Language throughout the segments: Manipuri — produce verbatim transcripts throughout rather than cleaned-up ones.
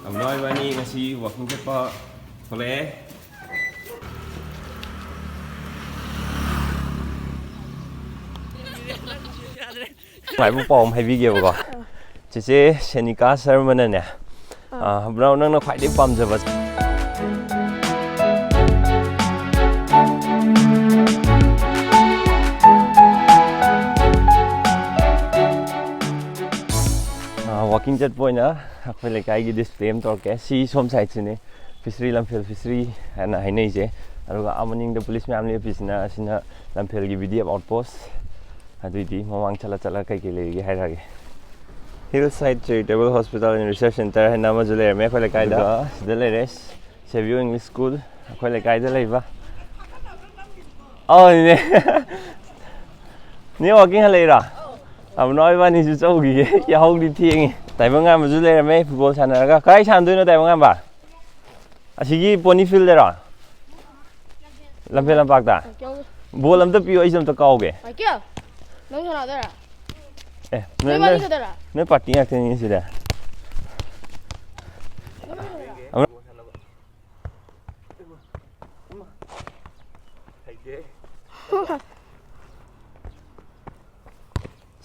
ꯑꯕꯨꯅꯥꯎ ꯏꯕꯥꯅꯤ ꯉꯁꯤ ꯋꯥꯀꯤꯡ ꯆꯠꯄ ꯊꯣꯛꯂꯛꯑꯦ꯫ ꯅꯨꯡꯉꯥꯏꯕ ꯄꯥꯎ ꯑꯃ ꯍꯥꯏꯕꯤꯒꯦꯕꯀꯣ꯫ ꯆꯦꯆꯦ ꯁꯦꯅꯤꯀꯥ ꯁꯔꯃꯅꯅꯦ, ꯑꯥ꯫ ꯑꯥ, ꯕ꯭ꯔꯣ, ꯅꯪꯅ ꯈ꯭ꯋꯥꯏꯗꯒꯤ ꯄꯥꯝꯖꯕ ꯑꯥ, ꯋꯥꯀꯤꯡ ꯆꯠꯄ ꯑꯣꯏꯅ ꯑꯩꯈꯣꯏ ꯂꯩꯀꯥꯏꯒꯤ ꯗꯤꯁꯄ꯭ꯂꯦ ꯑꯃ ꯇꯧꯔꯛꯀꯦ꯫ ꯁꯤ ꯁꯣꯝ ꯁꯥꯏꯠꯁꯤꯅꯤ, ꯐꯤꯁꯔꯤ, ꯂꯝꯐꯦꯜ ꯐꯤꯁꯔꯤ ꯍꯥꯏꯅ ꯍꯥꯏꯅꯩꯁꯦ꯫ ꯑꯗꯨꯒ ꯑꯥ ꯃꯅꯤꯡꯗ ꯄꯨꯂꯤꯁ ꯃꯌꯥꯝ ꯂꯦꯞꯄꯤꯁꯤꯅ, ꯑꯁꯤꯅ ꯂꯝꯐꯦꯜꯒꯤ ꯕꯤ ꯗꯤ ꯑꯦꯐ ꯑꯥꯎꯠꯄꯣꯁ꯫ ꯑꯗꯨꯏꯗꯤ ꯃꯃꯥꯡ ꯆꯠꯂ ꯆꯠꯂ ꯀꯩꯀꯩ ꯂꯩꯔꯤꯒꯦ ꯍꯥꯏꯔꯛꯑꯒꯦ꯫ Hill sight charitable hospital and research centre ꯍꯥꯏꯅ ꯑꯃꯁꯨ ꯂꯩꯔꯝꯃꯦ ꯑꯩꯈꯣꯏ ꯂꯩꯀꯥꯏꯗ꯫ ꯑꯗꯨꯒ ꯁꯤꯗ ꯂꯩꯔꯦ, ꯁꯦꯕꯤꯌꯣ ꯏꯪꯂꯤꯁ ꯁ꯭ꯀꯨꯜ, ꯑꯩꯈꯣꯏ ꯂꯩꯀꯥꯏꯗ ꯂꯩꯕ꯫ ꯑꯧꯅꯦ꯫ ꯅꯦ ꯋꯥꯀꯤꯡ ꯍꯜꯂꯛꯏꯔꯣ? ꯑꯕꯨꯅꯥꯎ ꯏꯕꯥꯅꯤꯁꯨ ꯆꯧꯈꯤꯒꯦ꯫ ꯌꯥꯍꯧꯗꯤ ꯊꯦꯡꯉꯤ꯫ ꯇꯥꯏꯕꯪ ꯉꯥꯟꯕꯁꯨ ꯂꯩꯔꯝꯃꯦ ꯐꯨꯠꯕꯣꯜ ꯁꯥꯟꯅꯔꯒ꯫ ꯀꯥꯏ ꯁꯥꯟꯅꯗꯣꯏꯅꯣ ꯇꯥꯏꯕꯪ ꯉꯥꯟꯕ? ꯑꯁꯤꯒꯤ ꯄꯣꯅꯤ ꯐꯤꯜꯗꯔꯣ? ꯂꯝꯐꯦꯜ ꯂꯝꯄꯥꯛꯇ? ꯕꯣꯜ ꯑꯝꯇ ꯄꯤꯌꯣ, ꯑꯩꯁꯨ ꯑꯝꯇ ꯀꯥꯎꯒꯦ꯫ ꯃꯥꯏꯀꯦꯜ, ꯅꯪ ꯁꯥꯟꯅꯗꯣꯏꯔꯥ? ꯑꯦ, ꯅꯣꯏ ꯅꯣꯏ, ꯏꯕꯥꯅꯤ ꯅꯣꯏ, ꯈꯛꯇꯔꯥ? ꯅꯣꯏ ꯄꯥꯔꯇꯤ ꯉꯥꯛꯇꯅꯤ ꯁꯤꯗ꯫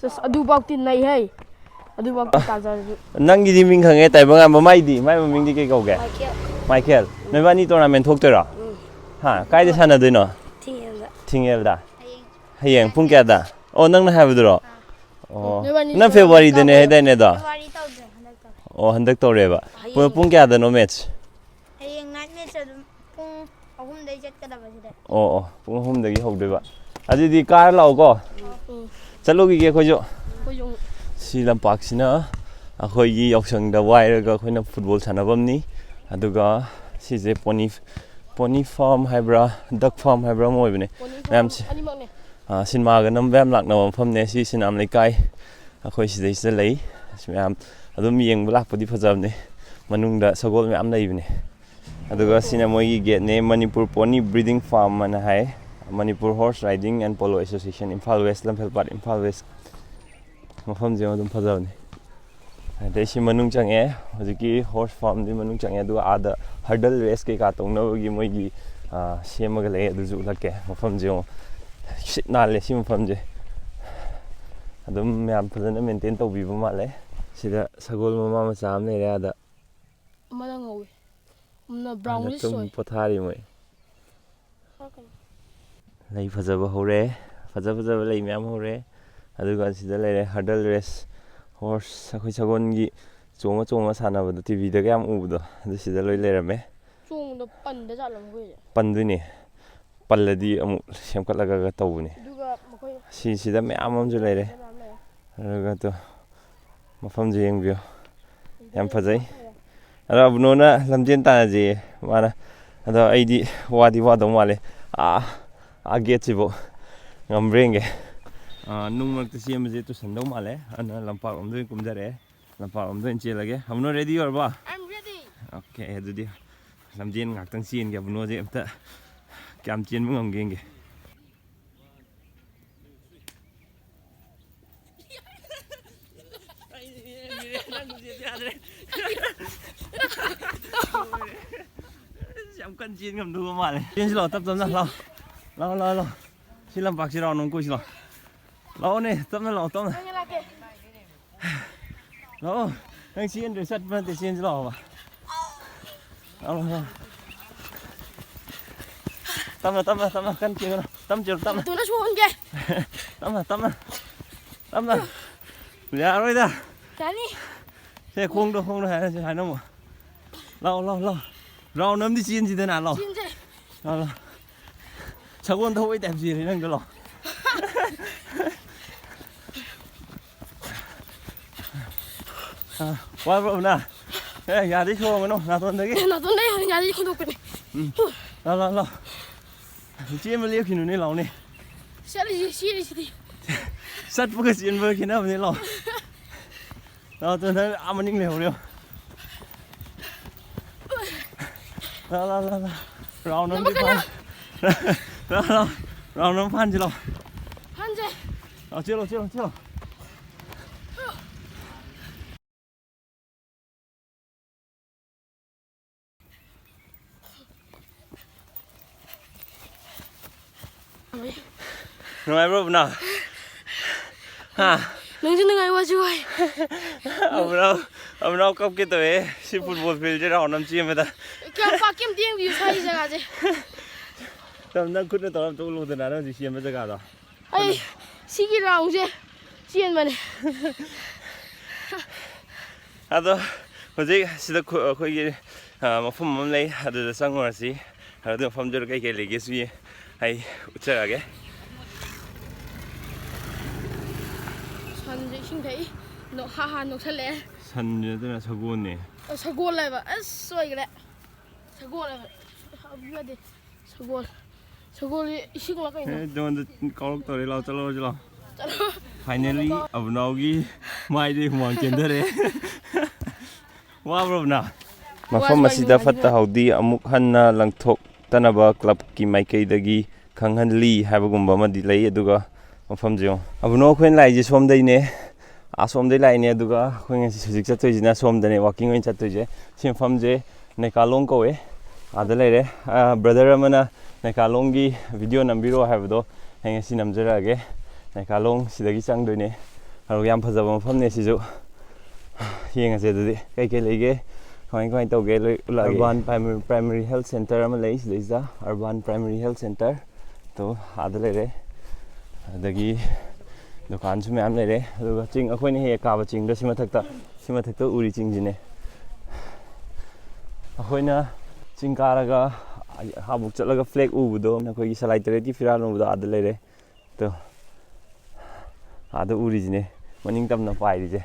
ꯁꯁ, ꯑꯗꯨꯐꯥꯎꯇꯤ ꯅꯩꯍꯦ꯫ ꯑꯗꯨꯐꯥꯎꯇꯤ ꯇꯥꯖꯔꯁꯨ꯫ ꯅꯪꯒꯤꯗꯤ ꯃꯤꯡ ꯈꯪꯉꯦ, ꯇꯥꯏꯕꯪ ꯉꯥꯟꯕ꯫ ꯃꯥꯏꯗꯤ, ꯃꯥꯏ ꯃꯃꯤꯡꯗꯤ ꯀꯩ ꯀꯧꯒꯦ? ꯃꯥꯏꯀꯦꯜ꯫ ꯃꯥꯏꯀꯦꯜ, ꯅꯣꯏꯕꯥꯅꯤ ꯇꯣꯔꯅꯥꯃꯦꯟ ꯊꯣꯛꯇꯣꯏꯔꯣ? ꯎꯝ꯫ ꯍꯥ, ꯀꯥꯏꯗ ꯁꯥꯟꯅꯗꯣꯏꯅꯣ? ꯊꯤꯡꯉꯦꯜꯗ꯫ ꯊꯤꯡꯉꯦꯜꯗ? ꯍꯌꯦꯡ ꯄꯨꯡ ꯀꯌꯥꯗ? ꯑꯣ, ꯅꯪꯅ ꯍꯥꯏꯕꯗꯨꯔꯣ? ꯑꯥ꯫ ꯑꯣ, ꯅꯣꯏꯕꯥꯅꯤ ꯅꯪ ꯐꯦꯕꯋꯥꯔꯤꯗꯅꯦ ꯇꯧꯔꯣꯏ꯫ ꯍꯥꯏꯗꯥꯏꯅꯦ ꯑꯗꯣ? ꯐꯦꯕꯋꯥꯔꯤ ꯇꯧꯗ꯭ꯔꯦ, ꯍꯟꯗꯛ ꯇꯧꯔꯦ꯫ ꯑꯣ, ꯍꯟꯗꯛ ꯇꯧꯔꯦꯕ꯫ ꯄꯨꯡ, ꯍꯌꯦꯡ꯫ ꯄꯨꯡ ꯀꯌꯥꯗꯅꯣ ꯃꯦꯠꯆ? ꯍꯌꯦꯡ ꯅꯥꯏꯠ ꯃꯦꯠꯆ ꯑꯗꯨꯝ ꯄꯨꯡ ꯑꯍꯨꯝꯗꯩ ꯆꯠꯀꯗꯕ ꯁꯤꯗ꯫ ꯑꯣ, ꯑꯣ, ꯄꯨꯡ ꯑꯍꯨꯝꯗꯒꯤ ꯍꯧꯗꯣꯏꯕ꯫ ꯑꯗꯨꯗꯤ ꯀꯥꯔ ꯂꯥꯛꯑꯣꯀꯣ꯫ ꯎꯝ꯫ ꯆꯠꯂꯨꯈꯤꯒꯦ ꯑꯩꯈꯣꯏꯁꯨ꯫ ꯑꯩꯈꯣꯏꯁꯨ ꯑꯃꯨꯛ꯫ ꯁꯤ ꯂꯝꯄꯥꯛꯁꯤꯅ ꯑꯩꯈꯣꯏꯒꯤ ꯌꯥꯎꯁꯪꯗ ꯋꯥꯏꯔꯒ ꯑꯩꯈꯣꯏꯅ ꯐꯨꯠꯕꯣꯜ ꯁꯥꯟꯅꯐꯝꯅꯤ꯫ ꯑꯗꯨꯒ ꯁꯤꯁꯦ ꯄꯣꯅꯤ, ꯄꯣꯅꯤ ꯐꯥꯔꯝ ꯍꯥꯏꯕ꯭ꯔꯥ, ꯗꯛ ꯐꯥꯔꯝ ꯍꯥꯏꯕ꯭ꯔꯥ ꯑꯃ ꯑꯣꯏꯕꯅꯦ꯫ ꯄꯣꯅꯤ ꯐꯥꯔꯝ ꯃꯌꯥꯝꯁꯦ꯫ ꯑꯅꯤꯃꯛꯅꯦ꯫ ꯑꯥ, ꯁꯤꯅꯦꯃꯥꯒ ꯅꯝꯕ ꯌꯥꯝ ꯂꯥꯛꯅꯕ ꯃꯐꯝꯅꯦ꯫ ꯁꯤ ꯁꯤꯅꯥꯝ ꯂꯩꯀꯥꯏ ꯑꯩꯈꯣꯏ ꯁꯤꯗꯩꯁꯤꯗ ꯂꯩ꯫ ꯑꯁ, ꯃꯌꯥꯝ ꯑꯗꯨꯝ ꯌꯦꯡꯕ ꯂꯥꯛꯄꯗꯤ ꯐꯖꯕꯅꯦ꯫ ꯃꯅꯨꯡꯗ ꯁꯒꯣꯜ ꯃꯌꯥꯝ ꯂꯩꯕꯅꯦ꯫ ꯑꯗꯨꯒ ꯁꯤꯅ ꯃꯣꯏꯒꯤ ꯒꯦꯠꯅꯦ, ꯃꯅꯤꯄꯨꯔ ꯄꯣꯅꯤ ꯕ꯭ꯔꯤꯗꯤꯡ ꯐꯥꯔꯝ ꯍꯥꯏꯅ ꯍꯥꯏ꯫ Manipur horse riding and polo association, Imphal west, Lamphelpat, Imphal west. ꯃꯐꯝꯁꯦ ꯑꯗꯨꯝ ꯐꯖꯕꯅꯦ꯫ ꯑꯗꯩ ꯁꯤ ꯃꯅꯨꯡ ꯆꯪꯉꯦ, ꯍꯧꯖꯤꯛꯀꯤ ꯍꯣꯔꯁ ꯐꯥꯔꯝꯗꯤ ꯃꯅꯨꯡ ꯆꯪꯉꯦ, ꯑꯗꯨꯒ ꯑꯥꯗ ꯍꯔꯗꯜ ꯔꯦꯁ ꯀꯩꯀꯥ ꯇꯧꯅꯕꯒꯤ ꯃꯣꯏꯒꯤ, ꯑ, ꯁꯦꯝꯃꯒ ꯂꯩ, ꯑꯗꯨꯁꯨ ꯎꯠꯂꯛꯀꯦ꯫ ꯃꯐꯝꯁꯦ ꯌꯦꯡꯉꯣ, ꯁꯤꯠ ꯅꯥꯜꯂꯦ ꯁꯤ ꯃꯐꯝꯁꯦ꯫ ꯑꯗꯨꯝ ꯃꯌꯥꯝ ꯐꯖꯅ ꯃꯦꯟꯇꯦꯟ ꯇꯧꯕꯤꯕ ꯃꯥꯜꯂꯦ꯫ ꯁꯤꯗ ꯁꯒꯣꯜ ꯃꯃꯥ ꯃꯆꯥ ꯑꯃ ꯂꯩꯔꯦ ꯑꯥꯗ꯫ ꯑꯃꯅ ꯉꯧꯋꯤ, ꯑꯃꯅ ꯑꯥꯗ brownlish ꯇꯨꯝ ꯑꯣꯏ꯫ ꯄꯣꯊꯥꯔꯤ ꯃꯣꯏ꯫ ꯂꯩ ꯐꯖꯕ ꯍꯧꯔꯦ, ꯐꯖ ꯐꯖꯕ ꯂꯩ ꯃꯌꯥꯝ ꯍꯧꯔꯦ꯫ ꯑꯗꯨꯒ ꯑꯁꯤꯗ ꯂꯩꯔꯦ ꯍꯔꯗꯜ ꯔꯦꯁ ꯍꯣꯔꯁ, ꯑꯩꯈꯣꯏ ꯁꯒꯣꯜꯒꯤ ꯆꯣꯡꯉ ꯆꯣꯡꯉ ꯁꯥꯟꯅꯕꯗꯣ, ꯇꯤꯚꯤꯗꯒ ꯌꯥꯝ ꯎꯕꯗꯣ, ꯑꯗꯨ ꯁꯤꯗ ꯂꯣꯏ ꯂꯩꯔꯝꯃꯦ꯫ ꯆꯣꯡꯕꯗꯣ ꯄꯟꯗ ꯖꯥꯠꯂꯣ ꯃꯈꯣꯏꯁꯦ? ꯄꯟꯗꯣꯏꯅꯦ, ꯄꯜꯂꯗꯤ ꯑꯃꯨꯛ ꯁꯦꯝꯒꯠꯂꯒ ꯇꯧꯕꯅꯦ꯫ ꯑꯗꯨꯒ ꯃꯈꯣꯏ ꯁꯤꯁꯤꯗ ꯃꯌꯥꯝ ꯑꯃꯁꯨ ꯂꯩꯔꯦ꯫ ꯃꯌꯥꯝ ꯂꯩꯔꯦ꯫ ꯑꯗꯨꯒ ꯇꯨ ꯃꯐꯝꯁꯦ ꯌꯦꯡꯕꯤꯌꯨ, ꯌꯥꯝ ꯐꯖꯩ꯫ ꯑꯗꯣ ꯑꯕꯨꯅꯣꯅ ꯂꯝꯖꯦꯟ ꯇꯥꯟꯅꯁꯦ ꯃꯥꯅ꯫ ꯑꯗꯣ ꯑꯩꯗꯤ ꯋꯥꯗꯤ ꯋꯥꯗꯧ ꯃꯥꯜꯂꯦ, ꯑꯥ, ꯑꯥ ꯒꯦꯠꯁꯤꯐꯥꯎ ꯉꯝꯕ꯭ꯔꯥ ꯌꯦꯡꯒꯦ꯫ ꯑꯥ, ꯅꯨꯡ ꯃꯔꯛꯇ ꯆꯦꯟꯕꯁꯦ ꯇꯨꯁꯟꯗꯧ ꯃꯥꯜꯂꯦ, ꯑꯗꯨꯅ ꯂꯝꯄꯥꯛ ꯂꯣꯝꯗ ꯑꯣꯏꯅ ꯀꯨꯝꯊꯔꯛꯑꯦ꯫ ꯂꯝꯄꯥꯛ ꯂꯣꯝꯗ ꯑꯣꯏꯅ ꯆꯦꯜꯂꯒꯦ꯫ ꯑꯕꯨꯅꯣ, ꯔꯦꯗꯤ ꯑꯣꯏꯔꯕꯣ? I'm ready. ꯑꯣꯀꯦ, ꯑꯗꯨꯗꯤ ꯂꯝꯖꯦꯟ ꯉꯥꯛꯇꯪ ꯆꯦꯟꯒꯦ꯫ ꯑꯕꯨꯅꯣꯁꯦ ꯑꯝꯇ ꯀꯌꯥꯝ ꯆꯦꯟꯕ ꯉꯝꯒꯦ ꯌꯦꯡꯒꯦ꯫ ꯌꯥꯝ ꯀꯟꯅ ꯆꯦꯟ ꯉꯝꯗꯧꯕ ꯃꯥꯜꯂꯦ꯫ ꯆꯦꯟꯁꯤ ꯂꯥꯛꯑꯣ, ꯇꯞ ꯇꯞꯅ ꯂꯥꯛꯑꯣ꯫ ꯂꯥꯛꯑꯣ, ꯂꯥꯛꯑꯣ, ꯂꯥꯛꯑꯣ꯫ ꯁꯤ ꯂꯝꯄꯥꯛꯁꯤ ꯔꯥꯎꯟ ꯑꯃ ꯀꯣꯏꯁꯤ ꯂꯥꯛꯑꯣ꯫ ꯂꯥꯛꯑꯣꯅꯦ, ꯇꯞꯅ ꯂꯥꯛꯑꯣ, ꯇꯞꯅ꯫ ꯂꯥꯛꯑꯣ, ꯂꯥꯛꯀꯦ꯫ ꯂꯥꯛꯑꯣ꯫ ꯅꯪ ꯆꯦꯟꯗ꯭ꯔꯦ, ꯆꯠꯄ ꯅꯠꯇꯦ, ꯆꯦꯟꯁꯤ ꯂꯥꯛꯑꯣꯕ꯫ ꯂꯥꯛꯑꯣ, ꯂꯥꯛꯑꯣ꯫ ꯇꯞꯅ, ꯇꯞꯅ, ꯇꯞꯅ, ꯀꯟꯅ ꯆꯦꯟꯒꯅꯨ꯫ ꯇꯞꯅ ꯆꯦꯜꯂꯨ, ꯇꯞꯅ꯫ ꯅꯇꯣꯟꯗ ꯁꯣꯛꯍꯟꯒꯦ꯫ ꯇꯞꯅ, ꯇꯞꯅ, ꯇꯞꯅ꯫ ꯌꯥꯔꯣꯏꯗ꯫ ꯌꯥꯅꯤ꯫ ꯁꯦ, ꯈꯣꯡꯗꯣ, ꯈꯣꯡꯗꯣ ꯍꯥꯏꯔꯁꯤ, ꯍꯥꯏꯅ ꯑꯃꯨꯛ꯫ ꯂꯥꯛꯑꯣ, ꯂꯥꯛꯑꯣ, ꯂꯥꯛꯑꯣ꯫ ꯔꯥꯎꯟ ꯑꯃꯗꯤ ꯆꯦꯟꯁꯤꯗꯅ, ꯂꯥꯛꯑꯣ꯫ ꯆꯦꯟꯁꯦ꯫ ꯂꯥꯛꯑꯣ, ꯂꯥꯛꯑꯣ꯫ ꯁꯒꯣꯜ ꯊꯧꯕꯩ ꯇꯥꯏꯞ ꯆꯦꯜꯂꯦ ꯅꯪꯗꯣ, ꯂꯥꯛꯑꯣ꯫ ꯑ, ꯋꯥꯕ꯭ꯔꯣ, ꯅ? ꯑꯦ, ꯌꯥꯗꯩ ꯁꯣꯔꯝꯒꯅꯨ, ꯅꯥꯇꯣꯟꯗꯒꯤ꯫ ꯑꯦ, ꯅꯥꯇꯣꯟꯗꯩ ꯌꯥꯗꯩ ꯈꯣꯟꯗꯣꯛꯄꯅꯦ꯫ ꯎꯝ꯫ ꯂꯥꯛꯑꯣ, ꯂꯥꯛꯑꯣ, ꯂꯥꯛꯑꯣ꯫ ꯆꯦꯟꯕ ꯂꯦꯞꯈꯤꯅꯨꯅꯦ, ꯂꯥꯛꯑꯣꯅꯦ꯫ ꯆꯠꯂꯤꯁꯤ, ꯆꯦꯜꯂꯤꯁꯤꯗꯤ꯫ ꯆꯠꯄꯒ ꯆꯦꯟꯕꯒ ꯈꯦꯠꯅꯕꯅꯦ, ꯂꯥꯛꯑꯣ꯫ ꯂꯥꯛꯑꯣ, ꯇꯨ, ꯅꯪ ꯑꯥ ꯃꯅꯤꯡ ꯂꯩꯍꯧꯔꯦ꯫ ꯂꯥꯛꯑꯣ, ꯂꯥꯛꯑꯣ, ꯂꯥꯛꯑꯣ, ꯂꯥꯛꯑꯣ꯫ ꯔꯥꯎꯟ ꯑꯃꯗꯤ ꯐꯥꯟ-, ꯂꯥꯛꯑꯣ, ꯂꯥꯛꯑꯣ, ꯔꯥꯎꯟ ꯑꯃ ꯐꯥꯟꯁꯤ, ꯂꯥꯛꯑꯣ꯫ ꯐꯥꯟꯁꯦ꯫ ꯂꯥꯛꯑꯣ, ꯆꯦꯜꯂꯣ, ꯆꯦꯜꯂꯣ, ꯆꯦꯜꯂꯣ꯫ ꯅꯨꯡꯉꯥꯏꯕ꯭ꯔꯣ, ꯑꯕꯨꯅꯥꯎ? ꯍꯥ? ꯅꯨꯡꯁꯨ ꯅꯨꯡꯉꯥꯏ, ꯋꯥꯁꯨ ꯋꯥꯏ꯫ ꯑꯕꯨꯅꯥꯎ, ꯑꯕꯨꯅꯥꯎ ꯀꯞꯀꯦ ꯇꯧꯋꯦ꯫ ꯁꯤ ꯐꯨꯠꯕꯣꯜ ꯐꯤꯜꯁꯦ ꯔꯥꯎꯟ ꯑꯃ ꯆꯦꯟꯕꯗ꯫ ꯀꯌꯥꯝ ꯄꯥꯛꯀꯦ ꯑꯝꯇ ꯌꯦꯡꯕꯤꯌꯨ, ꯁ꯭ꯋꯥꯏꯒꯤ ꯖꯒꯥꯁꯦ꯫ ꯅꯪ ꯈꯨꯠꯅ ꯇꯧꯔ ꯑꯝꯇ ꯎꯠꯂꯨꯗꯅ, ꯅꯪ ꯍꯧꯖꯤꯛ ꯆꯦꯟꯕ ꯖꯒꯥꯗꯣ꯫ ꯑꯩ ꯁꯤꯒꯤ ꯔꯥꯎꯟꯁꯦ ꯆꯦꯟꯕꯅꯦ꯫ ꯑꯗꯣ ꯍꯧꯖꯤꯛ ꯁꯤꯗ ꯈꯨ-, ꯑꯩꯈꯣꯏꯒꯤ, ꯑ, ꯃꯐꯝ ꯑꯃ ꯂꯩ, ꯑꯗꯨꯗ ꯆꯪꯉꯨꯔꯁꯤ꯫ ꯑꯗꯨ ꯃꯐꯝꯗꯨꯗ ꯀꯩꯀꯩ ꯂꯩꯒꯦꯁꯨ ꯌꯦ-, ꯑꯩ ꯎꯠꯆꯔꯛꯑꯒꯦ꯫ ꯁꯟꯁꯦ ꯏꯁꯤꯡ ꯊꯛꯏ꯫ ꯅꯣ-, ꯍꯥ ꯍꯥ ꯅꯣꯛꯁꯜꯂꯛꯑꯦ꯫ ꯁꯟꯁꯦ ꯅꯠꯇꯅ ꯁꯒꯣꯜꯅꯦ꯫ ꯑꯣ, ꯁꯒꯣꯜ ꯍꯥꯏꯕ꯫ ꯑꯁ, ꯁꯣꯏꯈ꯭ꯔꯦ꯫ ꯁꯒꯣꯜ ꯍꯥꯏꯕ꯫ ꯍꯥꯞꯄꯤꯌꯨ ꯌꯥꯗꯦ꯫ ꯁꯒꯣꯜ꯫ ꯁꯒꯣꯜꯁꯦ ꯏꯁꯤꯡꯂ ꯀꯩꯅꯣ? ꯑꯦ, ꯑꯩꯉꯣꯟꯗ ꯀꯧꯔꯛꯇꯧꯔꯦ꯫ ꯂꯥꯎ, ꯆꯠꯂꯣ, ꯆꯠꯂꯣ꯫ ꯆꯠꯂꯣ꯫ Finally, ꯑꯕꯨꯅꯥꯎꯒꯤ ꯃꯥꯏꯗꯩ ꯍꯨꯃꯥꯡ ꯆꯦꯟꯊꯔꯛꯑꯦ꯫ ꯋꯥꯕ꯭ꯔꯣ, ꯑꯕꯨꯅꯥꯎ? ꯃꯐꯝ ꯑꯁꯤꯗ ꯐꯠꯇ ꯍꯥꯎꯗꯤ ꯑꯃꯨꯛ ꯍꯟꯅ ꯂꯪꯊꯣꯛꯇꯅꯕ ꯀ꯭ꯂꯕꯀꯤ ꯃꯥꯏꯀꯩꯗꯒꯤ ꯈꯪꯍꯜꯂꯤ ꯍꯥꯏꯕꯒꯨꯝꯕ ꯑꯃꯗꯤ ꯂꯩ꯫ ꯑꯗꯨꯒ ꯃꯐꯝꯁꯦ ꯌꯦꯡꯉꯣ꯫ ꯑꯕꯨꯅꯥꯎ, ꯑꯩꯈꯣꯏꯅ ꯂꯥꯛꯏꯁꯦ ꯁꯣꯝꯗꯩꯅꯦ꯫ ꯑꯁꯣꯝꯗꯩ ꯂꯥꯛꯏꯅꯦ꯫ ꯑꯗꯨꯒ ꯑꯩꯈꯣꯏ ꯉꯁꯤ ꯍꯧꯖꯤꯛ ꯆꯠꯇꯣꯏꯁꯤꯅ ꯁꯣꯝꯗꯅꯦ, ꯋꯥꯀꯤꯡ ꯑꯣꯏꯅ ꯆꯠꯇꯣꯏꯁꯦ꯫ ꯁꯤ ꯃꯐꯝꯁꯦ ꯅꯩꯀꯥꯂꯣꯡ ꯀꯧꯋꯦ꯫ ꯑꯥꯗ ꯂꯩꯔꯦ꯫ ꯑ, ꯕ꯭ꯔꯗꯔ ꯑꯃꯅ ꯅꯩꯀꯥꯂꯣꯡꯒꯤ ꯚꯤꯗꯤꯑꯣ ꯅꯝꯕꯤꯔꯛꯑꯣ ꯍꯥꯏꯕꯗꯣ ꯑꯩ ꯉꯁꯤ ꯅꯝꯖꯔꯛꯑꯒꯦ꯫ ꯅꯩꯀꯥꯂꯣꯡ ꯁꯤꯗꯒꯤ ꯆꯪꯗꯣꯏꯅꯦ꯫ ꯑꯗꯨꯒ ꯌꯥꯝ ꯐꯖꯕ ꯃꯐꯝꯅꯦ ꯁꯤꯁꯨ꯫ ꯌꯦꯡꯉꯁꯦ ꯑꯗꯨꯗꯤ ꯀꯩꯀꯩ ꯂꯩꯒꯦ, ꯀꯃꯥꯏ ꯀꯃꯥꯏ ꯇꯧꯒꯦ, ꯂꯣꯏ ꯎꯠꯂꯛꯑꯒꯦ꯫ Urban Primary, Primary Health Center ꯑꯃ ꯂꯩ ꯁꯤꯗꯩꯁꯤꯗ, Urban Primary Health Center꯫ ꯇꯣ, ꯑꯥꯗ ꯂꯩꯔꯦ꯫ ꯑꯗꯒꯤ ꯗꯨꯀꯥꯟꯁꯨ ꯃꯌꯥꯝ ꯂꯩꯔꯦ꯫ ꯑꯗꯨꯒ ꯆꯤꯡ, ꯑꯩꯈꯣꯏꯅ ꯍꯦꯛ ꯍꯦꯛ ꯀꯥꯕ ꯆꯤꯡꯗꯣ ꯁꯤ ꯃꯊꯛꯇ, ꯁꯤ ꯃꯊꯛꯇ ꯎꯔꯤ ꯆꯤꯡꯁꯤꯅꯦ꯫ ꯑꯩꯈꯣꯏꯅ ꯆꯤꯡ ꯀꯥꯔꯒ ꯑꯥꯕꯨꯛ ꯆꯠꯂꯒ flag ꯎꯕꯗꯣ, ꯑꯩꯈꯣꯏꯒꯤ ꯁꯂꯥꯏ ꯇꯔꯦꯠꯀꯤ ꯐꯤꯔꯥꯜ ꯎꯕꯗꯣ ꯑꯥꯗ ꯂꯩꯔꯦ꯫ ꯇꯣ, ꯑꯥꯗ ꯎꯔꯤꯁꯤꯅꯦ, ꯃꯅꯤꯡ ꯇꯝꯅ ꯄꯥꯏꯔꯤꯁꯦ꯫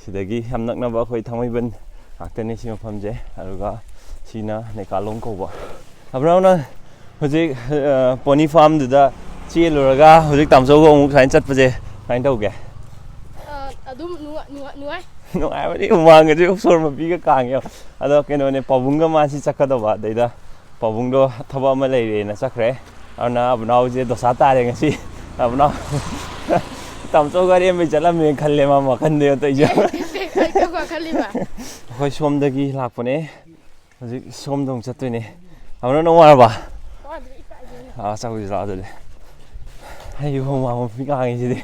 ꯁꯤꯗꯒꯤ ꯌꯥꯝ ꯅꯛꯅꯕ ꯑꯩꯈꯣꯏ ꯊꯥꯡꯃꯩꯕꯟ ꯉꯥꯛꯇꯅꯦ ꯁꯤ ꯃꯐꯝꯁꯦ꯫ ꯑꯗꯨꯒ ꯁꯤꯅ ꯅꯩꯀꯥꯂꯣꯡ ꯀꯧꯕ꯫ ꯑꯕ꯭ꯔꯥꯎꯅ ꯍꯧꯖꯤꯛ, ꯑ, pony farmꯗꯨꯗ ꯆꯦꯜꯂꯨꯔꯒ ꯍꯧꯖꯤꯛ ꯇꯥꯃꯣꯆꯧꯒ ꯑꯃꯨꯛ ꯁꯨꯃꯥꯏꯅ ꯆꯠꯄꯁꯦ ꯀꯃꯥꯏꯅ ꯇꯧꯒꯦ? ꯑ, ꯑꯗꯨꯝ ꯅꯨꯡꯉꯥꯏ-, ꯅꯨꯡꯉꯥꯏ-, ꯅꯨꯡꯉꯥꯏ꯫ ꯅꯨꯡꯉꯥꯏꯕꯅꯤ, ꯍꯨꯃꯥꯡꯒꯁꯦ ꯁꯣꯔ ꯃꯄꯤꯒ ꯀꯥꯡꯉꯦ꯫ ꯑꯗꯣ ꯀꯩꯅꯣꯅꯦ, ꯄꯥꯕꯨꯡꯒ ꯃꯥꯁꯤ ꯆꯠꯀꯗꯧꯕ, ꯑꯗꯩꯗ ꯄꯥꯕꯨꯡꯗꯣ ꯊꯕꯛ ꯑꯃ ꯂꯩꯔꯦꯅ ꯆꯠꯈ꯭ꯔꯦ꯫ ꯑꯗꯨꯅ ꯑꯕꯨꯅꯥꯎꯁꯦ ꯗꯣꯁꯥ ꯇꯥꯔꯦ ꯉꯁꯤ꯫ ꯑꯕꯨꯅꯥꯎ ꯇꯥꯃꯣꯆꯧꯒ ꯑꯔꯦꯝꯕꯩ ꯆꯠꯂꯝꯃꯦꯅ ꯈꯜꯂꯦ ꯃꯥ ꯋꯥꯈꯟꯗ ꯇꯧꯔꯤꯁꯦ꯫ ꯀꯩ, ꯀꯩ, ꯀꯩ ꯋꯥꯈꯜ ꯈꯜꯂꯤꯕ? ꯑꯩꯈꯣꯏ ꯁꯣꯝꯗꯒꯤ ꯂꯥꯛꯄꯅꯦ꯫ ꯍꯧꯖꯤꯛ ꯁꯣꯝꯗ ꯑꯃꯨꯛ ꯆꯠꯇꯣꯏꯅꯦ꯫ ꯑꯃꯅ ꯅꯨꯡꯉꯥꯏꯔꯕ? ꯋꯥꯗ꯭ꯔꯤ ꯀꯥꯏꯗꯩꯅꯣ꯫ ꯑꯥ, ꯆꯧꯁꯤ ꯂꯥꯛꯑꯣ ꯑꯗꯨꯗꯤ꯫ ꯑꯩ ꯍꯨꯃꯥꯡ ꯃꯄꯤ ꯀꯥꯡꯉꯤꯁꯤꯗꯤ꯫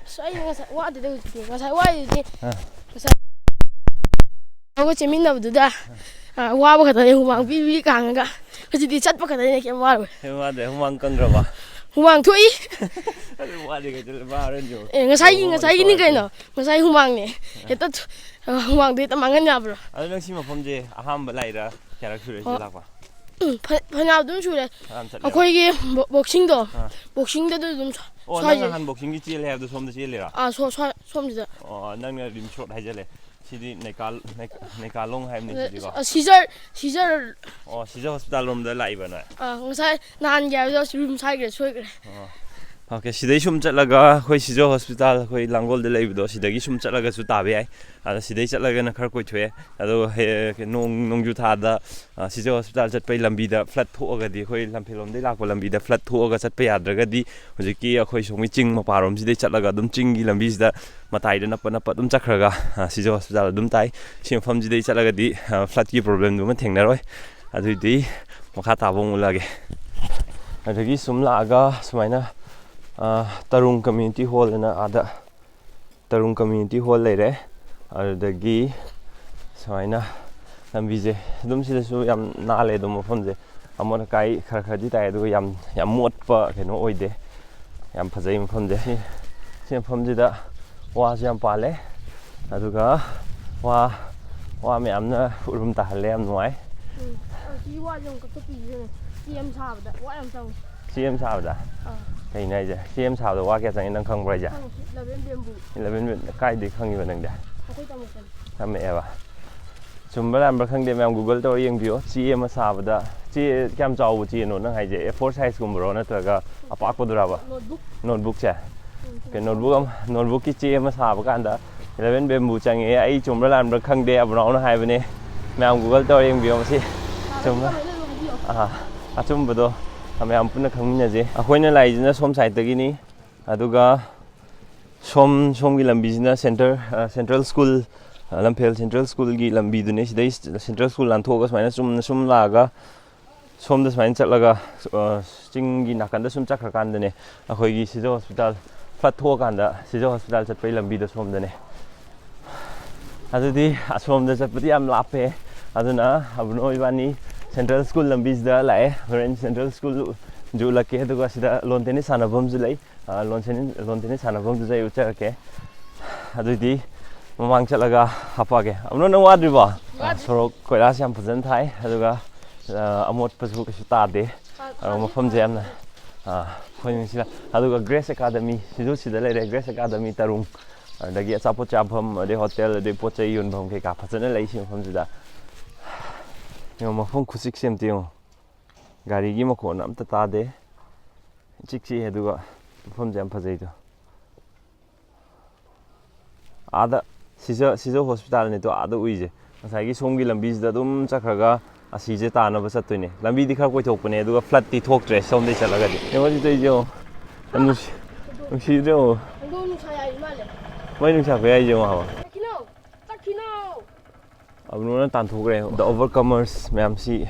ꯑꯁ ꯑꯩ ꯉꯁꯥꯏ ꯋꯥꯗꯦꯗ ꯍꯧꯖꯤꯛꯇꯤ꯫ ꯉꯁꯥꯏ ꯋꯥꯔꯤꯗꯨꯗꯤ ꯑꯥ꯫ ꯉꯁꯥꯏ ꯊꯕꯛ ꯆꯦꯟꯃꯤꯟꯅꯕꯗꯨꯗ ꯑꯥ, ꯋꯥꯕ ꯈꯛꯇꯅꯦ, ꯍꯨꯃꯥꯡ ꯄꯤ ꯄꯤ ꯀꯥꯡꯉꯒ꯫ ꯍꯧꯖꯤꯛꯇꯤ ꯆꯠꯄ ꯈꯛꯇꯅꯦ, ꯀꯩꯝ ꯋꯥꯔꯣꯏ꯫ ꯀꯩꯝ ꯋꯥꯗꯦ, ꯍꯨꯃꯥꯡ ꯀꯪꯈ꯭ꯔꯕ? ꯍꯨꯃꯥꯡ ꯊꯣꯛꯏ꯫ ꯑꯗꯨ ꯋꯥꯗꯦ ꯀꯩꯗꯧ-, ꯃꯥ ꯍꯣꯔꯦꯟꯁꯨ ꯑꯦ ꯉꯁꯥꯏꯒꯤ ꯇꯧꯕ ꯉꯁꯥꯏꯒꯤꯅꯤ ꯉꯝꯗꯕ ꯀꯩꯅꯣ꯫ ꯉꯁꯥꯏ ꯍꯨꯃꯥꯡꯅꯦ꯫ ꯍꯦꯛꯇ ꯊ-, ꯑ, ꯍꯨꯃꯥꯡꯗꯣ ꯍꯦꯛꯇ ꯃꯥꯡꯍꯟ ꯌꯥꯕ꯭ꯔꯣ? ꯑꯗꯣ ꯅꯪ ꯁꯤ ꯃꯐꯝꯁꯦ ꯑꯍꯥꯟꯕ ꯂꯥꯛꯏꯔꯥ? ꯀꯌꯥꯔꯛ ꯁꯨꯔꯦ ꯁꯤ ꯑꯣ꯫ ꯂꯥꯛꯄ? ꯎꯝ, ꯐ-, ꯐꯅꯌꯥꯝ ꯑꯗꯨꯝ ꯁꯨꯔꯦ꯫ ꯐꯅꯌꯥꯝ ꯆꯠꯂꯦ꯫ ꯑꯩꯈꯣꯏꯒꯤ ꯕꯣ-, ꯕꯣꯛꯁꯤꯡꯗꯣ, ꯑꯥ꯫ ꯕꯣꯛꯁꯤꯡꯗꯗꯤ ꯑꯗꯨꯝ ꯁ꯭ꯋꯥ-, ꯑꯣ, ꯅꯪ ꯁ꯭ꯋꯥꯏꯁꯦ꯫ ꯅꯍꯥꯟ ꯕꯣꯛꯁꯤꯡꯒꯤ ꯆꯦꯜꯂꯦ ꯍꯥꯏꯕꯗꯣ ꯁꯣꯝꯗ ꯆꯦꯜꯂꯤꯔꯥ? ꯑꯥ, ꯁꯣ-, ꯁ꯭ꯋꯥ-, ꯁꯣꯝꯁꯤꯗ꯫ ꯑꯣ, ꯅꯪꯅ ꯔꯤꯝꯁ ꯔꯣꯗ ꯍꯥꯏꯖꯜꯂꯦ꯫ ꯁꯤꯗꯤ ꯅꯩꯀꯥꯜ-, ꯅꯩ-, ꯅꯩꯀꯥꯂꯣꯡ ꯍꯥꯏꯕꯅꯤ ꯁꯤꯗꯤꯀꯣ꯫ ꯑ, ꯁꯤꯖꯔ, ꯁꯤꯖꯔ꯫ ꯑꯣ, ꯁꯤꯖ ꯍꯣꯁꯄꯤꯇꯥꯜ ꯂꯣꯝꯗ ꯂꯥꯛꯏꯕ ꯅꯣꯏ? ꯑꯥ, ꯉꯁꯥꯏ ꯅꯍꯥꯟꯒꯤ ꯍꯥꯏꯕꯗꯣ ꯔꯤꯝꯁ ꯍꯥꯏꯈ꯭ꯔꯦ, ꯁꯣꯏꯈ꯭ꯔꯦ꯫ ꯑꯣ꯫ ꯑꯣꯀꯦ, ꯁꯤꯗꯩ ꯁꯨꯝ ꯆꯠꯂꯒ ꯑꯩꯈꯣꯏ ꯁꯤꯖ ꯍꯣꯁꯄꯤꯇꯥꯜ, ꯑꯩꯈꯣꯏ ꯂꯥꯡꯒꯣꯜꯗ ꯂꯩꯕꯗꯣ, ꯁꯤꯗꯒꯤ ꯁꯨꯝ ꯆꯠꯂꯒꯁꯨ ꯇꯥꯕ ꯌꯥꯏ꯫ ꯑꯗ ꯁꯤꯗꯩ ꯆꯠꯂꯒꯅ ꯈꯔ ꯀꯣꯏꯊꯣꯛꯑꯦ꯫ ꯑꯗꯣ ꯍꯦ-, ꯅꯣꯡ, ꯅꯣꯡꯖꯨ ꯊꯥꯗ, ꯑ, ꯁꯤꯖ ꯍꯣꯁꯄꯤꯇꯥꯜ ꯆꯠꯄꯩ ꯂꯝꯕꯤꯗ ꯐ꯭ꯂꯠ ꯊꯣꯛꯑꯒꯗꯤ, ꯑꯩꯈꯣꯏ ꯂꯝꯐꯦꯜꯂꯣꯝꯗꯩ ꯂꯥꯛꯄ ꯂꯝꯕꯤꯗ ꯐ꯭ꯂꯠ ꯊꯣꯛꯑꯒ ꯆꯠꯄ ꯌꯥꯗ꯭ꯔꯒꯗꯤ, ꯍꯧꯖꯤꯛꯀꯤ ꯑꯩꯈꯣꯏ ꯁꯣꯝꯒꯤ ꯆꯤꯡ ꯃꯄꯥꯔꯣꯝꯁꯤꯗꯩ ꯆꯠꯂꯒ ꯑꯗꯨꯝ ꯆꯤꯡꯒꯤ ꯂꯝꯕꯤꯁꯤꯗ ꯃꯇꯥꯏꯗ ꯅꯞꯄ ꯅꯞꯄ ꯑꯗꯨꯝ ꯆꯠꯈ꯭ꯔꯒ, ꯑ, ꯁꯤꯖ ꯍꯣꯁꯄꯤꯇꯥꯜ ꯑꯗꯨꯝ ꯇꯥꯏ꯫ ꯁꯤ ꯃꯐꯝꯁꯤꯗꯩ ꯆꯠꯂꯒꯗꯤ, ꯑ, ꯐ꯭ꯂꯠꯀꯤ ꯄ꯭ꯔꯣꯕ꯭ꯂꯦꯝꯗꯨꯃ ꯊꯦꯡꯅꯔꯣꯏ꯫ ꯑꯗꯨꯏꯗꯤ ꯃꯈꯥ ꯇꯥꯕ ꯑꯃꯨꯛ ꯎꯠꯂꯛꯑꯒꯦ꯫ ꯑꯗꯒꯤ ꯁꯨꯝ ꯂꯥꯛꯑꯒ ꯁꯨꯃꯥꯏꯅ, ꯑ, ꯇꯔꯨꯡ ꯀꯝꯃ꯭ꯌꯨꯅꯤꯇꯤ ꯍꯣꯜ ꯑꯅ ꯑꯥꯗ ꯇꯔꯨꯡ ꯀꯝꯃ꯭ꯌꯨꯅꯤꯇꯤ ꯍꯣꯜ ꯂꯩꯔꯦ꯫ ꯑꯗꯨꯗꯒꯤ ꯁꯨꯃꯥꯏꯅ ꯂꯝꯕꯤꯁꯦ ꯑꯗꯨꯝ, ꯁꯤꯗꯁꯨ ꯌꯥꯝ ꯅꯥꯜꯂꯦ ꯑꯗꯨꯝ ꯃꯐꯝꯁꯦ꯫ ꯑꯃꯣꯠ ꯑꯀꯥꯏ ꯈꯔ ꯈꯔꯗꯤ ꯇꯥꯏ, ꯑꯗꯨꯒ ꯌꯥꯝ, ꯌꯥꯝ ꯃꯣꯠꯄ ꯀꯩꯅꯣ ꯑꯣꯏꯗꯦ, ꯌꯥꯝ ꯐꯖꯩ ꯃꯐꯝꯁꯦ꯫ ꯁꯤ, ꯁꯤ ꯃꯐꯝꯁꯤꯗ ꯋꯥꯁꯨ ꯌꯥꯝ ꯄꯥꯜꯂꯦ, ꯑꯗꯨꯒ ꯋꯥ, ꯋꯥ ꯃꯌꯥꯝꯅ ꯎꯔꯨꯝ ꯇꯥꯍꯜꯂꯦ, ꯌꯥꯝ ꯅꯨꯡꯉꯥꯏ꯫ ꯎꯝ꯫ ꯑ, ꯁꯤ ꯋꯥꯁꯦ ꯑꯃꯨꯛ ꯀꯛꯊꯠꯄꯤꯁꯤꯗꯅꯦ꯫ ꯆꯦ ꯑꯃ ꯁꯥꯕꯗ ꯋꯥ ꯌꯥꯝ ꯆꯪꯉꯤ꯫ ꯆꯦ ꯑꯃ ꯁꯥꯕꯗ? ꯑꯥ꯫ ꯀꯩꯅꯣ ꯍꯥꯏꯁꯦ? ꯆꯦ ꯑꯃ ꯁꯥꯕꯗ ꯋꯥ ꯀꯌꯥ ꯆꯪꯉꯤ ꯅꯪ ꯈꯪꯕ꯭ꯔꯥ ꯍꯥꯏꯁꯦ? ꯈꯪꯉꯤ, ꯏꯂꯚꯦꯟ ꯕꯦꯝꯕꯨ꯫ ꯏꯂꯚꯦꯟ ꯕꯦꯝ-, ꯀꯥꯏꯗꯩ ꯈꯪꯉꯤꯕ ꯅꯪꯗꯤ? ꯑꯩꯈꯣꯏ ꯇꯝꯃꯛꯄꯅꯤ꯫ ꯇꯝꯃꯛꯑꯦꯕ꯫ ꯆꯨꯝꯕ꯭ꯔꯥ ꯂꯥꯟꯕ꯭ꯔꯥ ꯈꯪꯗꯦ, ꯃꯌꯥꯝ Google ꯇꯧꯔ ꯌꯦꯡꯕꯤꯌꯣ꯫ ꯆꯦ ꯑꯃ ꯁꯥꯕꯗ, ꯆꯦ ꯀꯌꯥꯝ ꯆꯥꯎꯕ ꯆꯦꯅꯣ ꯅꯪ ꯍꯥꯏꯁꯦ? ꯑꯦ ꯐꯣꯔ ꯁꯥꯏꯖꯀꯨꯝꯕꯔꯣ ꯅꯠꯇ꯭ꯔꯒ ꯑꯄꯥꯛꯄꯗꯨꯔꯕ? ꯅꯣꯠꯕꯨꯛ꯫ ꯅꯣꯠꯕꯨꯛꯁꯦ? ꯎꯝ, ꯀꯩ ꯅꯣꯠꯕꯨꯛ ꯑꯃ, ꯅꯣꯠꯕꯨꯛꯀꯤ ꯆꯦ ꯑꯃ ꯁꯥꯕ ꯀꯥꯟꯗ ꯏꯂꯚꯦꯟ ꯕꯦꯝꯕꯨ ꯆꯪꯉꯦ꯫ ꯑꯩ ꯆꯨꯝꯕ꯭ꯔꯥ ꯂꯥꯟꯕ꯭ꯔꯥ ꯈꯪꯗꯦ, ꯑꯕꯨꯅꯥꯎꯅ ꯍꯥꯏꯕꯅꯦ꯫ ꯃꯌꯥꯝ Google ꯇꯧꯔ ꯌꯦꯡꯕꯤꯌꯣ ꯃꯁꯤ꯫ ꯆꯨꯝꯕ꯭ꯔꯥ? ꯑꯥ, ꯑꯆꯨꯝꯕꯗꯣ ꯃꯌꯥꯝ ꯄꯨꯟꯅ ꯈꯪꯃꯤꯟꯅꯁꯦ꯫ ꯑꯩꯈꯣꯏꯅ ꯂꯥꯛꯏꯁꯤꯅ ꯁꯣꯝ ꯁꯥꯏꯠꯇꯒꯤꯅꯤ, ꯑꯗꯨꯒ ꯁꯣꯝ, ꯁꯣꯝꯒꯤ ꯂꯝꯕꯤꯁꯤꯅ ꯁꯦꯟꯇꯔ, ꯑ, ꯁꯦꯟꯇ꯭ꯔꯦꯜ ꯁ꯭ꯀꯨꯜ, ꯑ, ꯂꯝꯐꯦꯜ ꯁꯦꯟꯇ꯭ꯔꯦꯜ ꯁ꯭ꯀꯨꯜꯒꯤ ꯂꯝꯕꯤꯗꯨꯅꯤ꯫ ꯁꯤꯗꯩ ꯁꯦꯟꯇ꯭ꯔꯦꯜ ꯁ꯭ꯀꯨꯜ ꯂꯥꯟꯊꯣꯛꯑꯒ ꯁꯨꯃꯥꯏꯅ ꯆꯨꯝꯅ ꯁꯨꯝ ꯂꯥꯛꯑꯒ ꯁꯣꯝꯗ ꯁꯨꯃꯥꯏꯅ ꯆꯠꯂꯒ, ꯑ, ꯆꯤꯡꯒꯤ ꯅꯥꯀꯟꯗ ꯁꯨꯝ ꯆꯠꯈ꯭ꯔꯀꯥꯟꯗꯅꯦ, ꯑꯩꯈꯣꯏꯒꯤ ꯁꯤꯖ ꯍꯣꯁꯄꯤꯇꯥꯜ, flood ꯊꯣꯛꯑꯀꯥꯟꯗ ꯁꯤꯖ ꯍꯣꯁꯄꯤꯇꯥꯜ ꯆꯠꯄꯒꯤ ꯂꯝꯕꯤꯗꯣ ꯁꯣꯝꯗꯅꯦ꯫ ꯑꯗꯨꯗꯤ ꯑꯁꯣꯝꯗ ꯆꯠꯄꯗꯤ ꯌꯥꯝ ꯂꯥꯞꯄꯦ꯫ ꯑꯗꯨꯅ ꯑꯕꯨꯅꯣ ꯏꯕꯥꯅꯤ Central School ꯂꯝꯕꯤꯁꯤꯗ ꯂꯥꯛꯑꯦ꯫ ꯍꯣꯔꯦꯟ Central School ꯁꯨ ꯎꯠꯂꯛꯀꯦ꯫ ꯑꯗꯨꯒ ꯁꯤꯗ lawn tennis ꯁꯥꯟꯅꯐꯝꯁꯨ ꯂꯩ꯫ ꯑ, lawn tennis, lawn tennis ꯁꯥꯟꯅꯐꯝꯗꯨꯁꯨ ꯑꯩ ꯎꯠꯆꯔꯛꯀꯦ꯫ ꯑꯗꯨꯗꯤ ꯃꯃꯥꯡ ꯆꯠꯂꯒ ꯍꯥꯄꯛꯑꯒꯦ꯫ ꯑꯕꯨꯅꯣ, ꯅꯪ ꯋꯥꯗ꯭ꯔꯤꯕꯣ? ꯋꯥꯗ꯭ꯔꯤ꯫ ꯁꯣꯔꯣꯛ ꯀꯣꯏꯂꯥꯁ ꯌꯥꯝ ꯐꯖꯅ ꯊꯥꯏ꯫ ꯑꯗꯨꯒ, ꯑ, ꯑꯃꯣꯠꯄꯁꯨ ꯀꯩꯁꯨ ꯇꯥꯗꯦ꯫ ꯑꯗꯨꯒ ꯃꯐꯝꯁꯦ ꯌꯥꯝꯅ, ꯑ, ꯑꯩꯈꯣꯏ ꯅꯨꯡꯁꯤꯅ-, ꯑꯗꯨꯒ Grace Academy ꯁꯤꯁꯨ ꯁꯤꯗ ꯂꯩꯔꯦ꯫ Grace Academy ꯇꯔꯨꯡ꯫ ꯑꯗꯒꯤ ꯑꯆꯥꯄꯣꯠ ꯆꯥꯐꯝ, ꯑꯗꯩ ꯍꯣꯇꯦꯜ, ꯑꯗꯩ ꯄꯣꯠ ꯆꯩ ꯌꯣꯟꯐꯝ ꯀꯩꯀꯥ ꯐꯖꯅ ꯂꯩ ꯁꯤ ꯃꯐꯝꯁꯤꯗ꯫ ꯌꯦꯡꯉꯣ, ꯃꯐꯝ ꯈꯨꯆꯤꯛꯁꯦ ꯑꯝꯇ ꯌꯦꯡꯉꯣ꯫ ꯒꯥꯔꯤꯒꯤ ꯃꯈꯣꯟ ꯑꯝꯇ ꯇꯥꯗꯦ꯫ ꯏꯆꯤꯛ ꯆꯤꯛꯑꯦ, ꯑꯗꯨꯒ ꯃꯐꯝꯁꯦ ꯌꯥꯝ ꯐꯖꯩꯗꯣ꯫ ꯑꯥꯗ ꯁꯤꯖ, ꯁꯤꯖ ꯍꯣꯁꯄꯤꯇꯥꯜꯅꯤꯗꯣ ꯑꯥꯗ ꯎꯏꯁꯦ꯫ ꯉꯁꯥꯏꯒꯤ ꯁꯣꯝꯒꯤ ꯂꯝꯕꯤꯁꯤꯗ ꯑꯗꯨꯝ ꯆꯠꯈ꯭ꯔꯒ ꯑꯁꯤꯁꯦ ꯇꯥꯅꯕ ꯆꯠꯇꯣꯏꯅꯦ꯫ ꯂꯝꯕꯤꯗꯤ ꯈꯔ ꯀꯣꯏꯊꯣꯛꯄꯅꯦ, ꯑꯗꯨꯒ floodꯇꯤ ꯊꯣꯛꯇ꯭ꯔꯦ ꯁꯣꯝꯗꯩ ꯆꯠꯂꯒꯗꯤ꯫ ꯌꯦꯡꯉꯣ ꯁꯤ ꯇꯧꯔꯤꯁꯦ ꯌꯦꯡꯉꯣ꯫ ꯌꯥꯝ ꯅꯨꯡꯁꯤ-, ꯅꯨꯡꯁꯤꯗ꯭ꯔꯣ? ꯍꯧꯗꯣꯡ ꯅꯨꯡꯁꯥ ꯌꯥꯏ ꯃꯥꯜꯂꯦ꯫ ꯃꯩ ꯅꯨꯡꯁꯥ ꯈꯨꯌꯥꯏꯁꯦ ꯌꯦꯡꯉꯣ ꯍꯥꯏꯕ꯫ ꯆꯠꯈꯤꯅꯣ! ꯆꯠꯈꯤꯅꯣ! ꯑꯕꯨꯅꯣꯅ ꯇꯥꯟꯊꯣꯛꯈ꯭ꯔꯦ꯫ The Overcomers ꯃꯌꯥꯝꯁꯤ,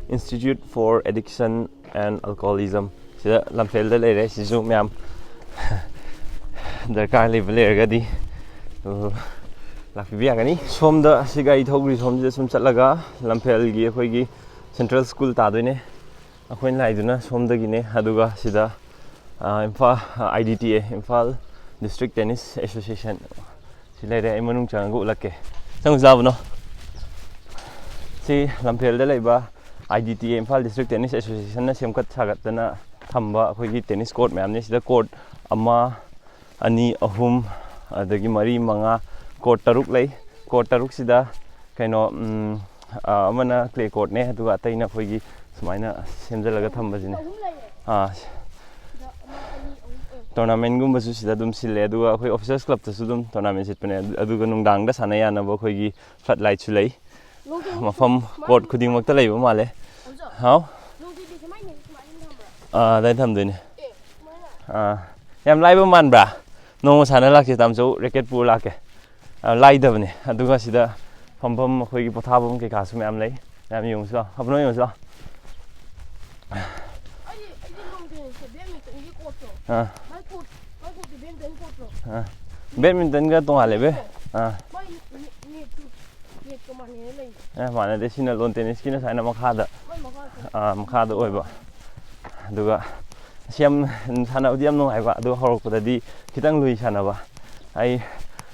Institute for Addiction and Alcoholism, ꯁꯤꯗ ꯂꯝꯐꯦꯜꯗ ꯂꯩꯔꯦ꯫ ꯁꯤꯁꯨ ꯃꯌꯥꯝ ꯗꯔꯀꯥꯔ ꯂꯩꯕ ꯂꯩꯔꯒꯗꯤ, ꯑ, ꯂꯥꯛꯄꯤꯕ ꯌꯥꯒꯅꯤ꯫ ꯁꯣꯝꯗ ꯁꯤ ꯒꯥꯔꯤ ꯊꯧꯈ꯭ꯔꯤ ꯁꯣꯝꯁꯤꯗ ꯁꯨꯝ ꯆꯠꯂꯒ ꯂꯝꯐꯦꯜꯒꯤ ꯑꯩꯈꯣꯏꯒꯤ Central School ꯇꯥꯗꯣꯏꯅꯦ꯫ ꯑꯩꯈꯣꯏꯅ ꯂꯥꯛꯏꯗꯨꯅ ꯁꯣꯝꯗꯒꯤꯅꯦ꯫ ꯑꯗꯨꯒ ꯁꯤꯗ, ꯑ, ꯏꯝꯐꯥꯜ, ꯑ, I D T A, Imphal District Tennis Association, ꯁꯤ ꯂꯩꯔꯦ꯫ ꯑꯩ ꯃꯅꯨꯡ ꯆꯪꯉꯒ ꯎꯠꯂꯛꯀꯦ꯫ ꯆꯪꯉꯨꯁꯤ ꯂꯥꯎ ꯑꯕꯨꯅꯣ꯫ ꯁꯤ ꯂꯝꯐꯦꯜꯗ ꯂꯩꯕ I D T A, Imphal District Tennis Associationꯅ ꯁꯦꯝꯒꯠ ꯁꯥꯒꯠꯇꯅ ꯊꯝꯕ ꯑꯩꯈꯣꯏꯒꯤ tennis court ꯃꯌꯥꯝꯅꯤ꯫ ꯁꯤꯗ court ꯑꯃ, ꯑꯅꯤ, ꯑꯍꯨꯝ, ꯑꯗꯒꯤ ꯃꯔꯤ, ꯃꯉꯥ, court ꯇꯔꯨꯛ ꯂꯩ꯫ Court ꯇꯔꯨꯛꯁꯤꯗ ꯀꯩꯅꯣ, ꯎꯝ, ꯑ, ꯑꯃꯅ clay courtꯅꯦ, ꯑꯗꯨꯒ ꯑꯇꯩꯅ ꯑꯩꯈꯣꯏꯒꯤ ꯁꯨꯃꯥꯏꯅ ꯁꯦꯝꯖꯤꯜꯂꯒ ꯊꯝꯕꯁꯤꯅꯦ꯫ ꯑꯍꯨꯝ ꯂꯩꯔꯦ꯫ ꯑꯥ꯫ ꯁꯤꯗ ꯑꯃ, ꯑꯅꯤ, ꯑꯍꯨꯝ, ꯑꯦ꯫ Tournamentꯒꯨꯝꯕꯁꯨ ꯁꯤꯗ ꯑꯗꯨꯝ ꯁꯤꯜꯂꯦ, ꯑꯗꯨꯒ ꯑꯩꯈꯣꯏ Officers Clubꯇꯁꯨ ꯑꯗꯨꯝ tournament ꯁꯤꯠꯄꯅꯦ꯫ ꯑꯗꯨ-, ꯑꯗꯨꯒ ꯅꯨꯡꯗꯥꯡꯗ ꯁꯥꯟꯅ ꯌꯥꯅꯕ ꯑꯩꯈꯣꯏꯒꯤ flood lightꯁꯨ ꯂꯩ꯫ ꯂꯣꯡꯊꯦꯟ ꯃꯐꯝ ꯁꯨꯃꯥꯏꯅ court ꯈꯨꯗꯤꯡꯃꯛꯇ ꯂꯩꯕ ꯃꯥꯜꯂꯦ꯫ ꯑꯣꯖꯥ, ꯍꯥꯎ? ꯂꯣꯡꯊꯦꯟꯗꯤ ꯁꯨꯃꯥꯏꯅ ꯁꯨꯃꯥꯏꯅ ꯊꯝꯕ꯭ꯔꯥ? ꯑꯥ, ꯑꯗꯥꯏ ꯊꯝꯗꯣꯏꯅꯦ꯫ ꯑꯦ, ꯁꯨꯃꯥꯏꯅ? ꯑꯥ, ꯌꯥꯝ ꯂꯥꯏꯕ ꯃꯥꯟꯕ꯭ꯔꯥ? ꯅꯣꯡꯃ ꯁꯥꯟꯅ ꯂꯥꯛꯀꯦ, ꯇꯥꯃꯣꯆꯧ, racket ꯄꯨꯔ ꯂꯥꯛꯀꯦ꯫ ꯑ, ꯂꯥꯏꯗꯕꯅꯦ꯫ ꯑꯗꯨꯒ ꯁꯤꯗ ꯐꯝꯐꯝ, ꯑꯩꯈꯣꯏꯒꯤ ꯄꯣꯊꯥꯐꯝ ꯀꯩꯀꯥꯁꯨ ꯃꯌꯥꯝ ꯂꯩ꯫ ꯃꯌꯥꯝ ꯌꯦꯡꯉꯨꯁꯤ ꯂꯥꯎ꯫ ꯑꯕꯨꯅꯣ ꯌꯦꯡꯉꯨꯁꯤ ꯂꯥꯎ꯫ ꯑꯥ꯫ ꯃꯥꯏ ꯀꯣꯔꯠ, ꯃꯥꯏ ꯀꯣꯔꯠꯇꯤ ꯕꯦꯗꯃꯤꯟꯇꯟ ꯀꯣꯔꯠꯇꯣ? ꯑꯥ꯫ ꯕꯦꯗꯃꯤꯟꯇꯟꯒ ꯇꯣꯉꯥꯜꯂꯦ, ꯕꯦ? ꯑꯥ꯫ ꯃꯥꯏ ꯅꯦ-, ꯅꯦꯠꯇꯨ, ꯅꯦꯠꯀ ꯃꯥꯟꯅꯩꯅ ꯂꯩ꯫ ꯑꯦ, ꯃꯥꯟꯅꯗꯦ꯫ ꯁꯤꯅ ꯂꯣꯟ ꯇꯦꯅꯤꯁꯀꯤꯅ ꯁꯨꯃꯥꯏꯅ ꯃꯈꯥꯗ, ꯃꯥꯏ ꯃꯈꯥꯗ꯫ ꯑꯥ, ꯃꯈꯥꯗ ꯑꯣꯏꯕ꯫ ꯑꯗꯨꯒ ꯑꯁꯤ ꯌꯥꯝ ꯁꯥꯟꯅꯕꯗꯤ ꯌꯥꯝ ꯅꯨꯡꯉꯥꯏꯕ, ꯑꯗꯨꯒ ꯍꯧꯔꯛꯄꯗꯗꯤ ꯈꯤꯇꯪ ꯂꯨꯏ ꯁꯥꯟꯅꯕ꯫ ꯑꯩ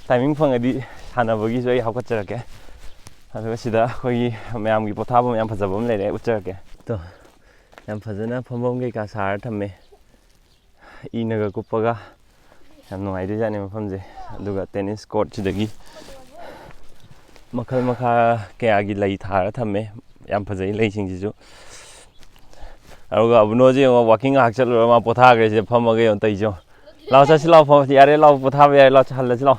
ꯇꯥꯏꯃꯤꯡ ꯐꯪꯉꯗꯤ ꯁꯥꯟꯅꯕꯒꯤꯁꯨ ꯑꯩ ꯍꯥꯞꯀꯠꯆꯔꯛꯀꯦ꯫ ꯑꯗꯨꯒ ꯁꯤꯗ ꯑꯩꯈꯣꯏꯒꯤ ꯃꯌꯥꯝꯒꯤ ꯄꯣꯊꯥꯐꯝ ꯌꯥꯝ ꯐꯖꯕ ꯑꯃ ꯂꯩꯔꯦ, ꯎꯠꯆꯔꯛꯀꯦ꯫ ꯇꯣ, ꯌꯥꯝ ꯐꯖꯅ ꯐꯝꯐꯝ ꯀꯩꯀꯥ ꯁꯥꯔ ꯊꯝꯃꯦ꯫ ꯏꯅꯒ ꯀꯨꯞꯄꯒ ꯌꯥꯝ ꯅꯨꯡꯉꯥꯏꯗꯣꯏꯖꯥꯠꯅꯤ ꯃꯐꯝꯁꯦ꯫ ꯑꯗꯨꯒ ꯇꯦꯅꯤꯁ ꯀꯣꯔꯠꯁꯤꯗꯒꯤ ꯃꯈꯜ ꯃꯈꯥ ꯀꯌꯥꯒꯤ ꯂꯩ ꯊꯥꯔ ꯊꯝꯃꯦ꯫ ꯌꯥꯝ ꯐꯖꯩ ꯂꯩꯁꯤꯡꯁꯤꯁꯨ꯫ ꯑꯗꯨꯒ ꯑꯕꯨꯅꯣꯁꯦ ꯌꯦꯡꯉꯣ, ꯋꯥꯀꯤꯡ ꯉꯥꯏꯍꯥꯛ ꯆꯠꯂꯨꯔꯒ ꯃꯥ ꯄꯣꯊꯥꯈ꯭ꯔꯦ ꯁꯤꯗ ꯐꯝꯃꯒ ꯌꯦꯡꯉꯣ ꯇꯧꯔꯤꯁꯦ ꯌꯦꯡꯉꯣ꯫ ꯂꯥꯎ ꯆꯠꯁꯤ ꯂꯥꯎ, ꯐꯝ-, ꯌꯥꯔꯦ ꯂꯥꯎ, ꯄꯣꯊꯥꯕ ꯌꯥꯔꯦ ꯂꯥꯎ, ꯍꯜꯂꯁꯤ ꯂꯥꯎ꯫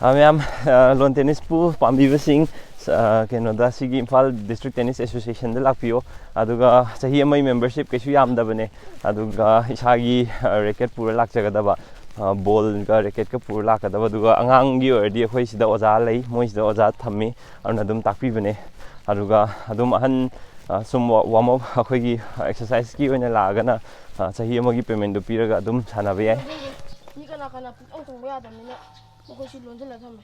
ꯑ, ꯃꯌꯥꯝ, ꯑ, ꯂꯣꯟ ꯇꯦꯅꯤꯁꯄꯨ ꯄꯥꯝꯕꯤꯕꯁꯤꯡ, ꯑ, ꯀꯩꯅꯣꯗ ꯁꯤꯒꯤ ꯏꯝꯐꯥꯜ ꯗꯤꯁꯇ꯭ꯔꯤꯛ ꯇꯦꯅꯤꯁ ꯑꯦꯁꯣꯁꯤꯌꯦꯁꯟꯗ ꯂꯥꯛꯄꯤꯌꯣ꯫ ꯑꯗꯨꯒ ꯆꯍꯤ ꯑꯃꯒꯤ ꯃꯦꯝꯕꯔꯁꯤꯞ ꯀꯩꯁꯨ ꯌꯥꯝꯗꯕꯅꯦ꯫ ꯑꯗꯨꯒ ꯏꯁꯥꯒꯤ, ꯑ, ꯔꯦꯀꯦꯠ ꯄꯨꯔ ꯂꯥꯛꯆꯒꯗꯕ, ꯑ, ꯕꯣꯜꯒ ꯔꯦꯀꯦꯠꯀ ꯄꯨꯔ ꯂꯥꯛꯀꯗꯕ꯫ ꯑꯗꯨꯒ ꯑꯉꯥꯡꯒꯤ ꯑꯣꯏꯔꯗꯤ ꯑꯩꯈꯣꯏ ꯁꯤꯗ ꯑꯣꯖꯥ ꯂꯩ, ꯃꯣꯏ ꯁꯤꯗ ꯑꯣꯖꯥ ꯊꯝꯃꯤ, ꯑꯗꯨꯅ ꯑꯗꯨꯝ ꯇꯥꯛꯄꯤꯕꯅꯦ꯫ ꯑꯗꯨꯒ ꯑꯗꯨꯝ ꯑꯍꯟ, ꯑ, ꯁꯨꯝ ꯋꯥ-, ꯋꯥꯔꯝ ꯑꯞ ꯑꯩꯈꯣꯏꯒꯤ ꯑꯦꯛꯁꯔꯁꯥꯏꯁꯀꯤ ꯑꯣꯏꯅ ꯂꯥꯛꯑꯒꯅ, ꯑ, ꯆꯍꯤ ꯑꯃꯒꯤ ꯄꯦꯃꯦꯟꯗꯨ ꯄꯤꯔꯒ ꯑꯗꯨꯝ ꯁꯥꯟꯅꯕ ꯌꯥꯏ꯫ ꯃꯤ ꯀꯅꯥ ꯀꯅꯥ ꯄꯨꯡꯆꯪ ꯆꯪꯕ ꯌꯥꯗꯕꯅꯤꯅ ꯃꯈꯣꯏꯁꯤ ꯂꯣꯟꯁꯤꯜꯂ ꯊꯝꯃꯦ꯫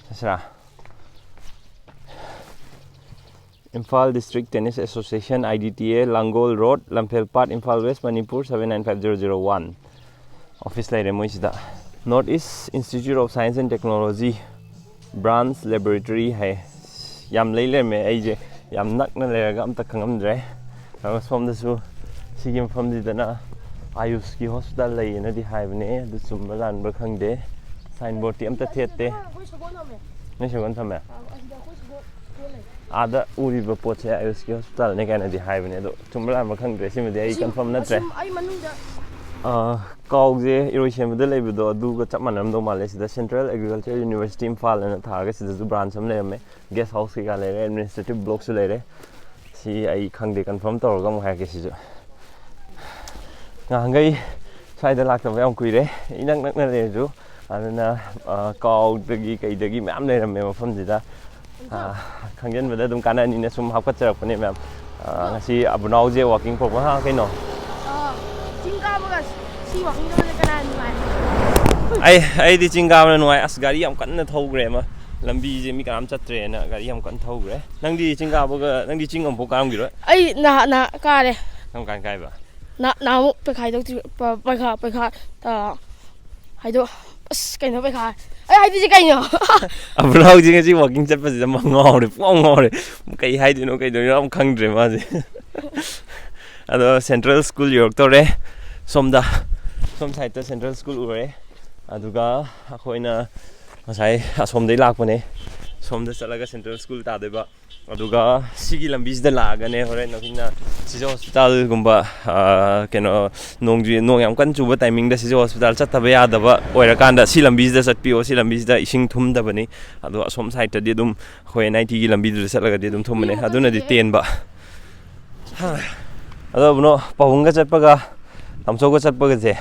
ꯆꯠꯁꯤꯔꯥ? Imphal District Tennis Association, I D T A, Langol Road, Lamphel Part, Imphal West, Manipur, seven nine five zero zero one꯫ Office ꯂꯩꯔꯦ ꯃꯣꯏꯁꯤꯗ꯫ North East Institute of Science and Technology, branch laboratory ꯍꯥꯏ꯫ ꯌꯥꯝ ꯂꯩ ꯂꯩꯔꯝꯃꯦ, ꯑꯩꯁꯦ ꯌꯥꯝ ꯅꯛꯅ ꯂꯩꯔꯒ ꯑꯝꯇ ꯈꯪꯉꯝꯗ꯭ꯔꯦ꯫ ꯑꯗꯨꯒ ꯁꯣꯝꯗꯁꯨ ꯁꯤꯒꯤ ꯃꯐꯝꯁꯤꯗꯅ ꯑꯌꯨꯁꯀꯤ ꯍꯣꯁꯄꯤꯇꯥꯜ ꯂꯩꯌꯦꯅꯗꯤ ꯍꯥꯏꯕꯅꯦ, ꯑꯗꯨ ꯆꯨꯝꯕ ꯂꯥꯟꯕ ꯈꯪꯗꯦ꯫ ꯁꯥꯏꯟ ꯕꯣꯔꯗꯇꯤ ꯑꯝꯇ ꯊꯦꯠꯇꯦ꯫ ꯑꯩꯈꯣꯏ ꯁꯒꯣꯜ ꯊꯝꯃꯦ꯫ ꯅꯣꯏ ꯁꯒꯣꯜ ꯊꯝꯃꯦ? ꯑꯥ, ꯑꯁꯤꯗ ꯑꯩꯈꯣꯏ ꯁꯒꯣꯜ ꯁꯒꯣꯜ ꯂꯩ꯫ ꯑꯥꯗ ꯎꯔꯤꯕ ꯄꯣꯠꯁꯦ ꯑꯌꯨꯁꯀꯤ ꯍꯣꯁꯄꯤꯇꯥꯜꯅꯦ ꯀꯥꯏꯅꯗꯤ ꯍꯥꯏꯕꯅꯦ, ꯑꯗꯣ ꯆꯨꯝꯕ ꯂꯥꯟꯕ ꯈꯪꯗ꯭ꯔꯦ꯫ ꯁꯤꯃꯗꯤ ꯑꯩ ꯑꯁꯤ-, ꯀꯟꯐꯥꯔꯝ ꯅꯠꯇ꯭ꯔꯦ꯫ ꯑꯁꯤ ꯑꯩ ꯃꯅꯨꯡꯗ ꯑꯥ, ꯀꯥꯎꯁꯦ ꯏꯔꯣꯏꯁꯦꯝꯕꯗ ꯂꯩꯕꯗꯣ ꯑꯗꯨꯒ ꯆꯞ ꯃꯥꯟꯅꯔꯝꯗꯧ ꯃꯥꯜꯂꯦ꯫ ꯁꯤꯗ Central Agriculture University ꯏꯝꯐꯥꯜ ꯍꯥꯏꯅ ꯊꯥꯔꯒ ꯁꯤꯗꯁꯨ ꯕ꯭ꯔꯥꯟꯁ ꯑꯃ ꯂꯩꯔꯝꯃꯦ꯫ ꯒꯦꯁ ꯍꯥꯎꯁ ꯀꯩꯀꯥ ꯂꯩꯔꯦ, ꯑꯦꯗꯃꯤꯅꯤꯁꯇ꯭ꯔꯦꯇꯤꯚ ꯕ꯭ꯂꯣꯛꯁꯨ ꯂꯩꯔꯦ꯫ ꯁꯤ ꯑꯩ ꯈꯪꯗꯦ, ꯀꯟꯐꯥꯔꯝ ꯇꯧꯔꯒ ꯑꯃꯨꯛ ꯍꯥꯏꯔꯛꯀꯦ ꯁꯤꯁꯨ꯫ ꯉꯍꯥꯟꯈꯩ ꯁ꯭ꯋꯥꯏꯗ ꯂꯥꯛꯇꯕ ꯌꯥꯝ ꯀꯨꯏꯔꯦ, ꯏꯅꯛ ꯅꯛꯅ ꯂꯩꯔꯁꯨ꯫ ꯑꯗꯨꯅ, ꯑ, ꯀꯥꯎꯗꯒꯤ ꯀꯩꯗꯒꯤ ꯃꯌꯥꯝ ꯂꯩꯔꯝꯃꯦ ꯃꯐꯝꯁꯤꯗ꯫ ꯑ, ꯈꯪꯖꯤꯟꯕꯗ ꯑꯗꯨꯝ ꯀꯥꯟꯅꯅꯤꯅ ꯁꯨꯝ ꯍꯥꯞꯀꯠꯆꯔꯛꯄꯅꯦ ꯃꯌꯥꯝ꯫ ꯑ, ꯉꯁꯤ ꯑꯕꯨꯅꯥꯎꯁꯦ walking ꯄꯨꯔꯛꯄ꯫ ꯍꯥ, ꯀꯩꯅꯣ? ꯑ, ꯁꯤ ꯋꯥꯀꯤꯡ ꯆꯠꯄꯁꯦ ꯀꯅꯥ ꯅꯨꯡꯉꯥꯏ? ꯑꯩ ꯑꯩꯗꯤ ꯆꯤꯡ ꯀꯥꯕꯅ ꯅꯨꯡꯉꯥꯏ꯫ ꯑꯁ, ꯒꯥꯔꯤ ꯌꯥꯝ ꯀꯟꯅ ꯊꯧꯈ꯭ꯔꯦ ꯑꯃ, ꯂꯝꯕꯤꯁꯦ ꯃꯤ ꯀꯅꯥꯝ ꯆꯠꯇ꯭ꯔꯦꯅ ꯒꯥꯔꯤ ꯌꯥꯝ ꯀꯟꯅ ꯊꯧꯈ꯭ꯔꯦ꯫ ꯅꯪꯗꯤ ꯆꯤꯡ ꯀꯥꯕꯒ, ꯅꯪꯗꯤ ꯆꯤꯡ ꯑꯃꯨꯛꯐꯥꯎ ꯀꯥꯔꯝꯈꯤꯔꯣꯏ? ꯑꯩ ꯅꯍꯥꯟ ꯅꯍꯥꯟ ꯀꯥꯔꯦ꯫ ꯀꯔꯝ ꯀꯥꯟ ꯀꯥꯏꯕ? ꯅ ꯅꯍꯥꯟꯃꯨꯛ ꯄꯩꯈꯥ ꯍꯥꯏꯗꯣꯛꯇ꯭ꯔꯤ ꯄ- ꯄꯩꯈꯥ ꯄꯩꯈꯥ ꯑ, ꯍꯥꯏꯗꯣꯛ ꯑꯁ, ꯀꯩꯅꯣ ꯄꯩꯈꯥ? ꯑꯩ ꯍꯥꯏꯗꯣꯏꯁꯦ ꯀꯩꯅꯣ? ꯑꯕꯨꯅꯥꯎꯁꯦ ꯉꯁꯤ ꯋꯥꯀꯤꯡ ꯆꯠꯄꯁꯤꯗ ꯃꯥ ꯉꯥꯎꯔꯦ, ꯄꯨꯡꯉꯥꯎ ꯉꯥꯎꯔꯦ꯫ ꯀꯩ ꯍꯥꯏꯗꯣꯏꯅꯣ ꯀꯩꯗꯣꯏꯅꯣ ꯌꯥꯝ ꯈꯪꯗ꯭ꯔꯦ ꯃꯥꯁꯦ꯫ ꯑꯗꯣ ꯁꯦꯟꯇ꯭ꯔꯦꯜ ꯁ꯭ꯀꯨꯜ ꯌꯧꯔꯛꯇꯧꯔꯦ ꯁꯣꯝꯗ꯫ ꯁꯣꯝ ꯁꯥꯏꯠꯇ ꯁꯦꯟꯇ꯭ꯔꯦꯜ ꯁ꯭ꯀꯨꯜ ꯎꯔꯦ꯫ ꯑꯗꯨꯒ ꯑꯩꯈꯣꯏꯅ ꯉꯁꯥꯏ ꯑꯁꯣꯝꯗꯩ ꯂꯥꯛꯄꯅꯦ꯫ ꯁꯣꯝꯗ ꯆꯠꯂꯒ ꯁꯦꯟꯇ꯭ꯔꯦꯜ ꯁ꯭ꯀꯨꯜ ꯇꯥꯗꯣꯏꯕ꯫ ꯑꯗꯨꯒ ꯁꯤꯒꯤ ꯂꯝꯕꯤꯁꯤꯗ ꯂꯥꯛꯑꯒꯅꯦ ꯍꯣꯔꯦꯟ ꯑꯩꯈꯣꯏꯅ ꯁꯤꯖ ꯍꯣꯁꯄꯤꯇꯥꯜꯒꯨꯝꯕ, ꯑꯥ, ꯀꯩꯅꯣ, ꯅꯣꯡ ꯅꯣꯡ ꯌꯥꯝ ꯀꯟꯅ ꯆꯨꯕ ꯇꯥꯏꯃꯤꯡꯗ ꯁꯤꯖ ꯍꯣꯁꯄꯤꯇꯥꯜ ꯆꯠꯇꯕ ꯌꯥꯗꯕ ꯑꯣꯏꯔꯀꯥꯟꯗ ꯁꯤ ꯂꯝꯕꯤꯁꯤꯗ ꯆꯠꯄꯤꯌꯣ, ꯁꯤ ꯂꯝꯕꯤꯁꯤꯗ ꯏꯁꯤꯡ ꯊꯨꯝꯗꯕꯅꯤ꯫ ꯑꯗꯣ ꯑꯁꯣꯝ ꯁꯥꯏꯠꯇꯗꯤ ꯑꯗꯨꯝ ꯑꯩꯈꯣꯏ ꯑꯦꯟ ꯑꯥꯏ ꯇꯤꯒꯤ ꯂꯝꯕꯤꯗꯨꯗ ꯆꯠꯂꯒꯗꯤ ꯑꯗꯨꯝ ꯊꯨꯝꯕꯅꯦ, ꯑꯗꯨꯅꯗꯤ ꯇꯦꯟꯕ꯫ ꯑꯗꯣ ꯕ꯭ꯔꯣ, ꯄꯥꯕꯨꯡꯒ ꯆꯠꯄꯒ ꯇꯥꯃꯣꯆꯧꯒ ꯆꯠꯄꯒꯁꯦ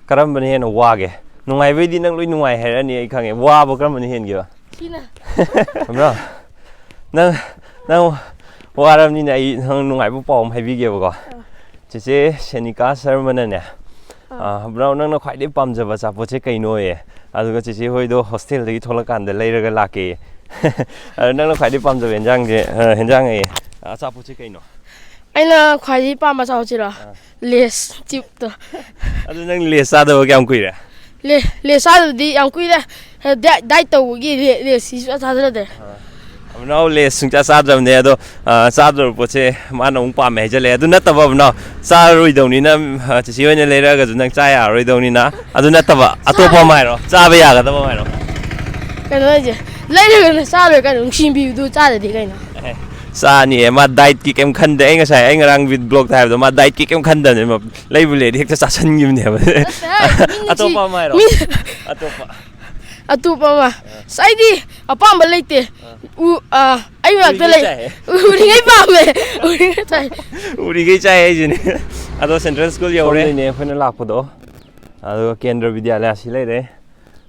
ꯀꯔꯝꯕꯅ ꯍꯦꯟꯅ ꯋꯥꯒꯦ? ꯅꯨꯡꯉꯥꯏꯕꯩꯗꯤ ꯅꯪ ꯂꯣꯏ ꯅꯨꯡꯉꯥꯏ ꯍꯥꯏꯔꯛꯑꯅꯤ, ꯑꯩ ꯈꯪꯉꯦ꯫ ꯋꯥꯕ ꯀꯔꯝꯕꯅ ꯍꯦꯟꯒꯦꯕ? ꯁꯤꯅ꯫ ꯕ꯭ꯔꯣ, ꯅꯪ, ꯅꯪ ꯋꯥꯔꯕꯅꯤꯅ ꯑꯩ ꯅꯪ ꯅꯨꯡꯉꯥꯏꯕ ꯄꯥꯎ ꯑꯃ ꯍꯥꯏꯕꯤꯒꯦꯕꯀꯣ꯫ ꯑꯥ꯫ ꯆꯦꯆꯦ ꯁꯦꯅꯤꯀꯥ ꯁꯔꯃꯅꯅꯦ, ꯑꯥ꯫ ꯑꯥ, ꯕ꯭ꯔꯣ, ꯅꯪꯅ ꯈ꯭ꯋꯥꯏꯗꯒꯤ ꯄꯥꯝꯖꯕ ꯑꯆꯥꯄꯣꯠꯁꯦ ꯀꯩꯅꯣꯌꯦ? ꯑꯗꯨꯒ ꯆꯦꯆꯦ ꯍꯣꯏꯗꯣ ꯍꯣꯁꯇꯦꯜꯗꯒꯤ ꯊꯣꯛꯂꯛꯀꯥꯟꯗ ꯂꯩꯔꯒ ꯂꯥꯛꯀꯦꯌꯦ꯫ ꯑꯗꯣ ꯅꯪꯅ ꯈ꯭ꯋꯥꯏꯗꯒꯤ ꯄꯥꯝꯖꯕ ꯌꯦꯟꯖꯥꯡꯁꯦ, ꯑ, ꯍꯦꯟꯖꯥꯡ ꯑꯌꯦ, ꯑꯆꯥꯄꯣꯠꯁꯦ ꯀꯩꯅꯣ? ꯑꯩꯅ ꯈ꯭ꯋꯥꯏꯗꯒꯤ ꯄꯥꯝꯕ ꯑꯆꯥꯄꯣꯠꯁꯤꯔꯣ? ꯑꯥ꯫ ꯂꯦꯁ ꯆꯤꯞꯇꯣ꯫ ꯑꯗꯨ ꯅꯪ ꯂꯦꯁ ꯆꯥꯗꯕ ꯀꯌꯥꯝ ꯀꯨꯏꯔꯦ? ꯂꯦ-, ꯂꯦꯁ ꯆꯥꯗꯕꯗꯤ ꯌꯥꯝ ꯀꯨꯏꯔꯦ꯫ ꯗꯥꯏ-, ꯗꯥꯏꯠ ꯇꯧꯕꯒꯤ ꯂꯦ-, ꯂꯦꯁꯁꯤ ꯁꯨꯡꯆꯥ ꯆꯥꯗꯅꯗ꯭ꯔꯦ꯫ ꯑꯥ꯫ ꯑꯕꯨꯅꯥꯎ ꯂꯦꯁ ꯁꯨꯡꯆꯥ ꯆꯥꯗ꯭ꯔꯕꯅꯦ, ꯑꯗꯣ, ꯑ, ꯆꯥꯗ꯭ꯔꯕ ꯄꯣꯠꯁꯦ ꯃꯥꯅ ꯑꯃꯨꯛ ꯄꯥꯝꯃꯦ ꯍꯥꯏꯖꯜꯂꯛꯑꯦ꯫ ꯑꯗꯨ ꯅꯠꯇꯕ ꯑꯕꯨꯅꯥꯎ, ꯆꯥꯔꯔꯣꯏꯗꯧꯅꯤꯅ, ꯑ, ꯆꯤꯆꯦ ꯍꯣꯏꯅ ꯂꯩꯔꯛꯑꯒꯁꯨ ꯅꯪ ꯆꯥ ꯌꯥꯔꯔꯣꯏꯗꯧꯅꯤꯅ, ꯑꯗꯨ ꯅꯠꯇꯕ ꯑꯇꯣꯞꯄ ꯆꯥ- ꯑꯃ ꯍꯥꯏꯔꯣ, ꯆꯥꯕ ꯌꯥꯒꯗꯕ ꯑꯃ ꯍꯥꯏꯔꯣ꯫ ꯀꯩꯅꯣ ꯍꯥꯏꯁꯦ, ꯂꯩꯔꯒꯅ ꯆꯥꯔꯣꯏ ꯀꯩꯅꯣ, ꯅꯨꯡꯁꯤꯕꯤꯕꯗꯨ ꯆꯥꯗꯗꯤ ꯀꯩꯅꯣ? ꯑꯦ, ꯆꯥꯅꯤꯌꯦ, ꯃꯥ ꯗꯥꯏꯠꯀꯤ ꯀꯩꯝ ꯈꯟꯗꯦ꯫ ꯑꯩ ꯉꯁꯥꯏ, ꯑꯩ ꯉꯔꯥꯡ ꯕ꯭ꯂꯣꯛꯇ ꯍꯥꯏꯕꯗꯣ, ꯃꯥ ꯗꯥꯏꯠꯀꯤ ꯀꯩꯝ ꯈꯟꯗꯕꯅꯦ꯫ ꯃꯥ ꯂꯩꯕꯨ ꯂꯩꯔꯗꯤ ꯍꯦꯛꯇ ꯆꯥꯁꯟꯈꯤꯕꯅꯦꯕ꯫ ꯅꯠꯇꯦ, ꯃꯤꯅ ꯑꯇꯣꯞꯄ ꯆꯤ-, ꯑꯃ ꯍꯥꯏꯔꯣ꯫ ꯃꯤ-, ꯑꯇꯣꯞꯄ꯫ ꯑꯇꯣꯞꯄ ꯑꯃ꯫ ꯑꯥ꯫ ꯑꯁ, ꯑꯩꯗꯤ ꯑꯄꯥꯝꯕ ꯂꯩꯇꯦ꯫ ꯑꯥ꯫ ꯎ-, ꯑꯥ, ꯑꯩ ꯃꯅꯥꯛꯇ ꯎꯔꯤꯉꯩ ꯂꯩ꯫ ꯆꯥꯏ꯫ ꯎꯔꯤꯉꯩ ꯄꯥꯝꯃꯦ꯫ ꯎꯔꯤꯉꯩ ꯆꯥꯏ꯫ ꯎꯔꯤꯉꯩ ꯆꯥꯏ ꯍꯥꯏꯁꯤꯅꯦ꯫ ꯑꯗꯣ ꯁꯦꯟꯇ꯭ꯔꯦꯜ ꯁ꯭ꯀꯨꯜ ꯌꯧꯔꯦ꯫ ꯁꯣꯝꯗꯩꯅꯦ ꯑꯩꯈꯣꯏꯅ ꯂꯥꯛꯄꯗꯣ꯫ ꯑꯗꯨꯒ ꯀꯦꯟꯗ꯭ꯔ ꯕꯤꯗ꯭ꯌꯥꯂꯌꯥ ꯑꯁꯤ ꯂꯩꯔꯦ꯫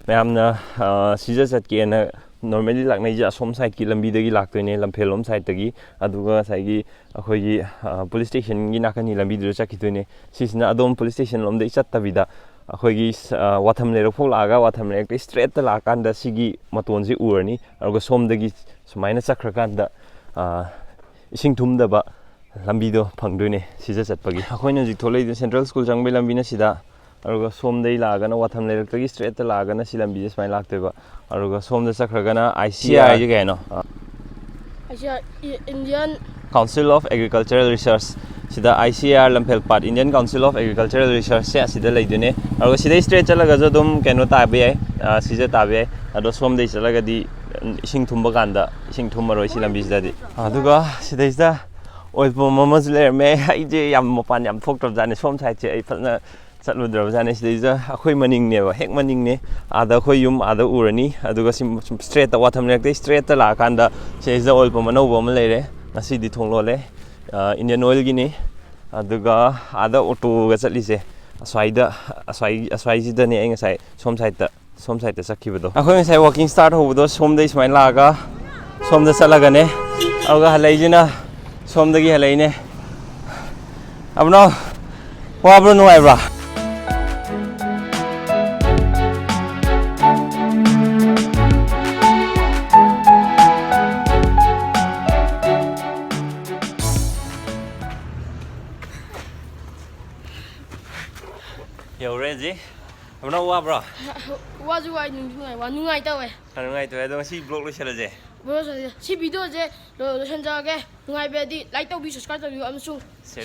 ꯃꯌꯥꯝꯅ, ꯑ, ꯁꯤꯖ ꯆꯠꯀꯦꯅ ꯅꯣꯔꯃꯦꯜꯂꯤ ꯂꯥꯛꯅꯩꯁꯦ ꯑꯁꯣꯝ ꯁꯥꯏꯠꯀꯤ ꯂꯝꯕꯤꯗꯒꯤ ꯂꯥꯛꯇꯣꯏꯅꯦ, ꯂꯝꯐꯦꯜꯂꯣꯝ ꯁꯥꯏꯠꯇꯒꯤ꯫ ꯑꯗꯨꯒ ꯉꯁꯥꯏꯒꯤ ꯑꯩꯈꯣꯏꯒꯤ ꯄꯨꯂꯤꯁ ꯁ꯭ꯇꯦꯁꯟꯒꯤ ꯅꯥꯀꯟꯒꯤ ꯂꯝꯕꯤꯗꯨꯗ ꯆꯠꯈꯤꯗꯣꯏꯅꯦ꯫ ꯁꯤꯁꯤꯅ ꯑꯗꯣꯝ ꯄꯨꯂꯤꯁ ꯁ꯭ꯇꯦꯁꯟ ꯂꯣꯝꯗꯒꯤ ꯆꯠꯇꯕꯤꯗ ꯑꯩꯈꯣꯏꯒꯤ ꯋꯥꯊꯝ ꯂꯩꯔꯛ ꯐꯥꯎ ꯂꯥꯛꯑꯒ, ꯋꯥꯊꯝ ꯂꯩꯔꯛꯇ ꯏꯁꯇ꯭ꯔꯦꯠꯇ ꯂꯥꯛꯑꯀꯥꯟꯗ ꯁꯤꯒꯤ ꯃꯇꯣꯟꯁꯤ ꯎꯔꯅꯤ꯫ ꯑꯗꯨꯒ ꯁꯣꯝꯗꯒꯤ ꯁꯨꯃꯥꯏꯅ ꯆꯠꯈ꯭ꯔꯀꯥꯟꯗ ꯏꯁꯤꯡ ꯊꯨꯝꯗꯕ ꯂꯝꯕꯤꯗꯣ ꯐꯪꯗꯣꯏꯅꯦ ꯁꯤꯗ ꯆꯠꯄꯒꯤ꯫ ꯑꯩꯈꯣꯏꯅ ꯍꯧꯖꯤꯛ ꯊꯣꯛꯂꯛꯏꯗꯣ ꯁꯦꯟꯇ꯭ꯔꯦꯜ ꯁ꯭ꯀꯨꯜ ꯆꯪꯕꯒꯤ ꯂꯝꯕꯤꯅ ꯁꯤꯗ, ꯑꯗꯨꯒ ꯁꯣꯝꯗꯒꯤ ꯂꯥꯛꯑꯒꯅ ꯋꯥꯊꯝ ꯂꯩꯔꯛꯇꯒꯤ ꯏꯁꯇ꯭ꯔꯦꯠꯇ ꯂꯥꯛꯑꯒꯅ ꯁꯤ ꯂꯝꯕꯤꯁꯦ ꯁꯨꯃꯥꯏꯅ ꯂꯥꯛꯇꯣꯏꯕ꯫ ꯑꯗꯨꯒ ꯁꯣꯝꯗ ꯆꯠꯈ꯭ꯔꯒꯅ ꯑꯥꯏ ꯁꯤ ꯑꯥꯔ ꯍꯥꯏꯁꯦ ꯀꯩꯅꯣ? ꯑꯩꯁꯦ Indian Council of Agricultural Research꯫ ꯁꯤꯗ ꯑꯥꯏ ꯁꯤ ꯑꯥꯔ ꯂꯝꯐꯦꯜ ꯄꯥꯠ, Indian Council of Agricultural Research ꯁꯦ ꯑꯁꯤꯗ ꯂꯩꯗꯣꯏꯅꯦ꯫ ꯑꯗꯨꯒ ꯁꯤꯗꯩ ꯏꯁꯇ꯭ꯔꯦꯠ ꯆꯠꯂꯒꯁꯨ ꯑꯗꯨꯝ ꯀꯩꯅꯣ ꯇꯥꯕ ꯌꯥꯏ, ꯁꯤꯖ ꯇꯥꯕ ꯌꯥꯏ꯫ ꯑꯗꯣ ꯁꯣꯝꯗꯒꯤ ꯆꯠꯂꯒꯗꯤ ꯏꯁꯤꯡ ꯊꯨꯝꯕ ꯀꯥꯟꯗ ꯏꯁꯤꯡ ꯊꯨꯝꯃꯔꯣꯏ ꯁꯤ ꯂꯝꯕꯤꯁꯤꯗꯗꯤ꯫ ꯑꯗꯨꯒ ꯁꯤꯗꯩꯁꯤꯗ ꯑꯣꯏꯜ ꯄꯝ ꯑꯃꯁꯨ ꯂꯩꯔꯝꯃꯦ꯫ ꯑꯩꯁꯦ ꯌꯥꯝ ꯃꯄꯥꯟ ꯌꯥꯝ ꯊꯣꯛꯇ꯭ꯔꯕꯖꯥꯠꯅꯤ ꯁꯣꯝ ꯁꯥꯏꯠꯁꯦ, ꯑꯩ ꯐꯖꯅ ꯆꯠꯂꯨꯗ꯭ꯔꯕꯖꯥꯠꯅꯤ꯫ ꯁꯤꯗꯩꯁꯤꯗ ꯑꯩꯈꯣꯏ ꯃꯅꯤꯡꯅꯦꯕ, ꯍꯦꯛ ꯃꯅꯤꯡꯅꯦ꯫ ꯑꯥꯗ ꯑꯩꯈꯣꯏ ꯌꯨꯝ ꯑꯥꯗ ꯎꯔꯅꯤ꯫ ꯑꯗꯨꯒ ꯁꯤ ꯁꯨꯝ ꯏꯁꯇ꯭ꯔꯦꯠꯇ, ꯋꯥꯊꯝ ꯂꯩꯔꯛꯇ ꯏꯁꯇ꯭ꯔꯦꯠꯇ ꯂꯥꯛꯑꯀꯥꯟꯗ ꯁꯤꯗꯩꯁꯤꯗ ꯑꯣꯏꯜ ꯄꯝ ꯑꯅꯧꯕ ꯑꯃ ꯂꯩꯔꯦ, ꯉꯁꯤꯗꯤ ꯊꯣꯡ ꯂꯣꯜꯂꯦ꯫ ꯏꯟꯗꯤꯌꯟ ꯑꯣꯏꯜꯒꯤꯅꯤ꯫ ꯑꯗꯨꯒ ꯑꯥꯗ ꯑꯣꯇꯣꯒ ꯆꯠꯂꯤꯁꯦ ꯑꯁ꯭ꯋꯥꯏꯗ, ꯑꯁ꯭ꯋꯥꯏ, ꯑꯁ꯭ꯋꯥꯏꯁꯤꯗꯅꯦ ꯑꯩ ꯉꯁꯥꯏ ꯁꯣꯝ ꯁꯥꯏꯠꯇ, ꯁꯣꯝ ꯁꯥꯏꯠꯇ ꯆꯠꯈꯤꯕꯗꯣ꯫ ꯑꯩꯈꯣꯏ ꯉꯁꯥꯏ ꯋꯥꯛꯀꯤꯡ ꯁ꯭ꯇꯥꯔꯠ ꯍꯧꯕꯗꯣ ꯁꯣꯝꯗꯩ ꯁꯨꯃꯥꯏꯅ ꯂꯥꯛꯑꯒ ꯁꯣꯝꯗ ꯆꯠꯂꯒꯅꯦ꯫ ꯑꯗꯨꯒ ꯍꯜꯂꯛꯏꯁꯤꯅ ꯁꯣꯝꯗꯒꯤ ꯍꯜꯂꯛꯏꯅꯦ꯫ ꯑꯕꯅꯣ, ꯋꯥꯕ꯭ꯔꯣ, ꯅꯨꯡꯉꯥꯏꯕ꯭ꯔꯣ? ꯌꯧꯔꯦ ꯍꯧꯖꯤꯛ꯫ ꯑꯕꯅꯣ, ꯋꯥꯕ꯭ꯔꯣ? ꯋꯥꯁꯨ ꯋꯥꯏ, ꯅꯨꯡꯁꯨ ꯅꯨꯡꯉꯥꯏ, ꯋꯥ ꯅꯨꯡꯉꯥꯏ ꯇꯧꯋꯦ꯫ ꯈꯔ ꯅꯨꯡꯉꯥꯏꯇꯧꯋꯦ꯫ ꯑꯗꯣ ꯉꯁꯤ ꯕ꯭ꯂꯣꯛ ꯂꯣꯏꯁꯤꯜꯂꯁꯦ꯫ ꯕ꯭ꯔꯣ, ꯁꯤ ꯚꯤꯗꯤꯑꯣꯁꯦ ꯂꯣ-, ꯂꯣꯏꯁꯤꯟꯖꯔꯒꯦ꯫ ꯅꯨꯡꯉꯥꯏꯕꯗꯤ ꯂꯥꯏꯛ ꯇꯧꯕꯤꯌꯨ, ꯁꯕꯁꯀ꯭ꯔꯥꯏꯕ ꯇꯧꯕꯤꯌꯨ ꯑꯃꯁꯨꯡ ꯁꯤꯌꯔ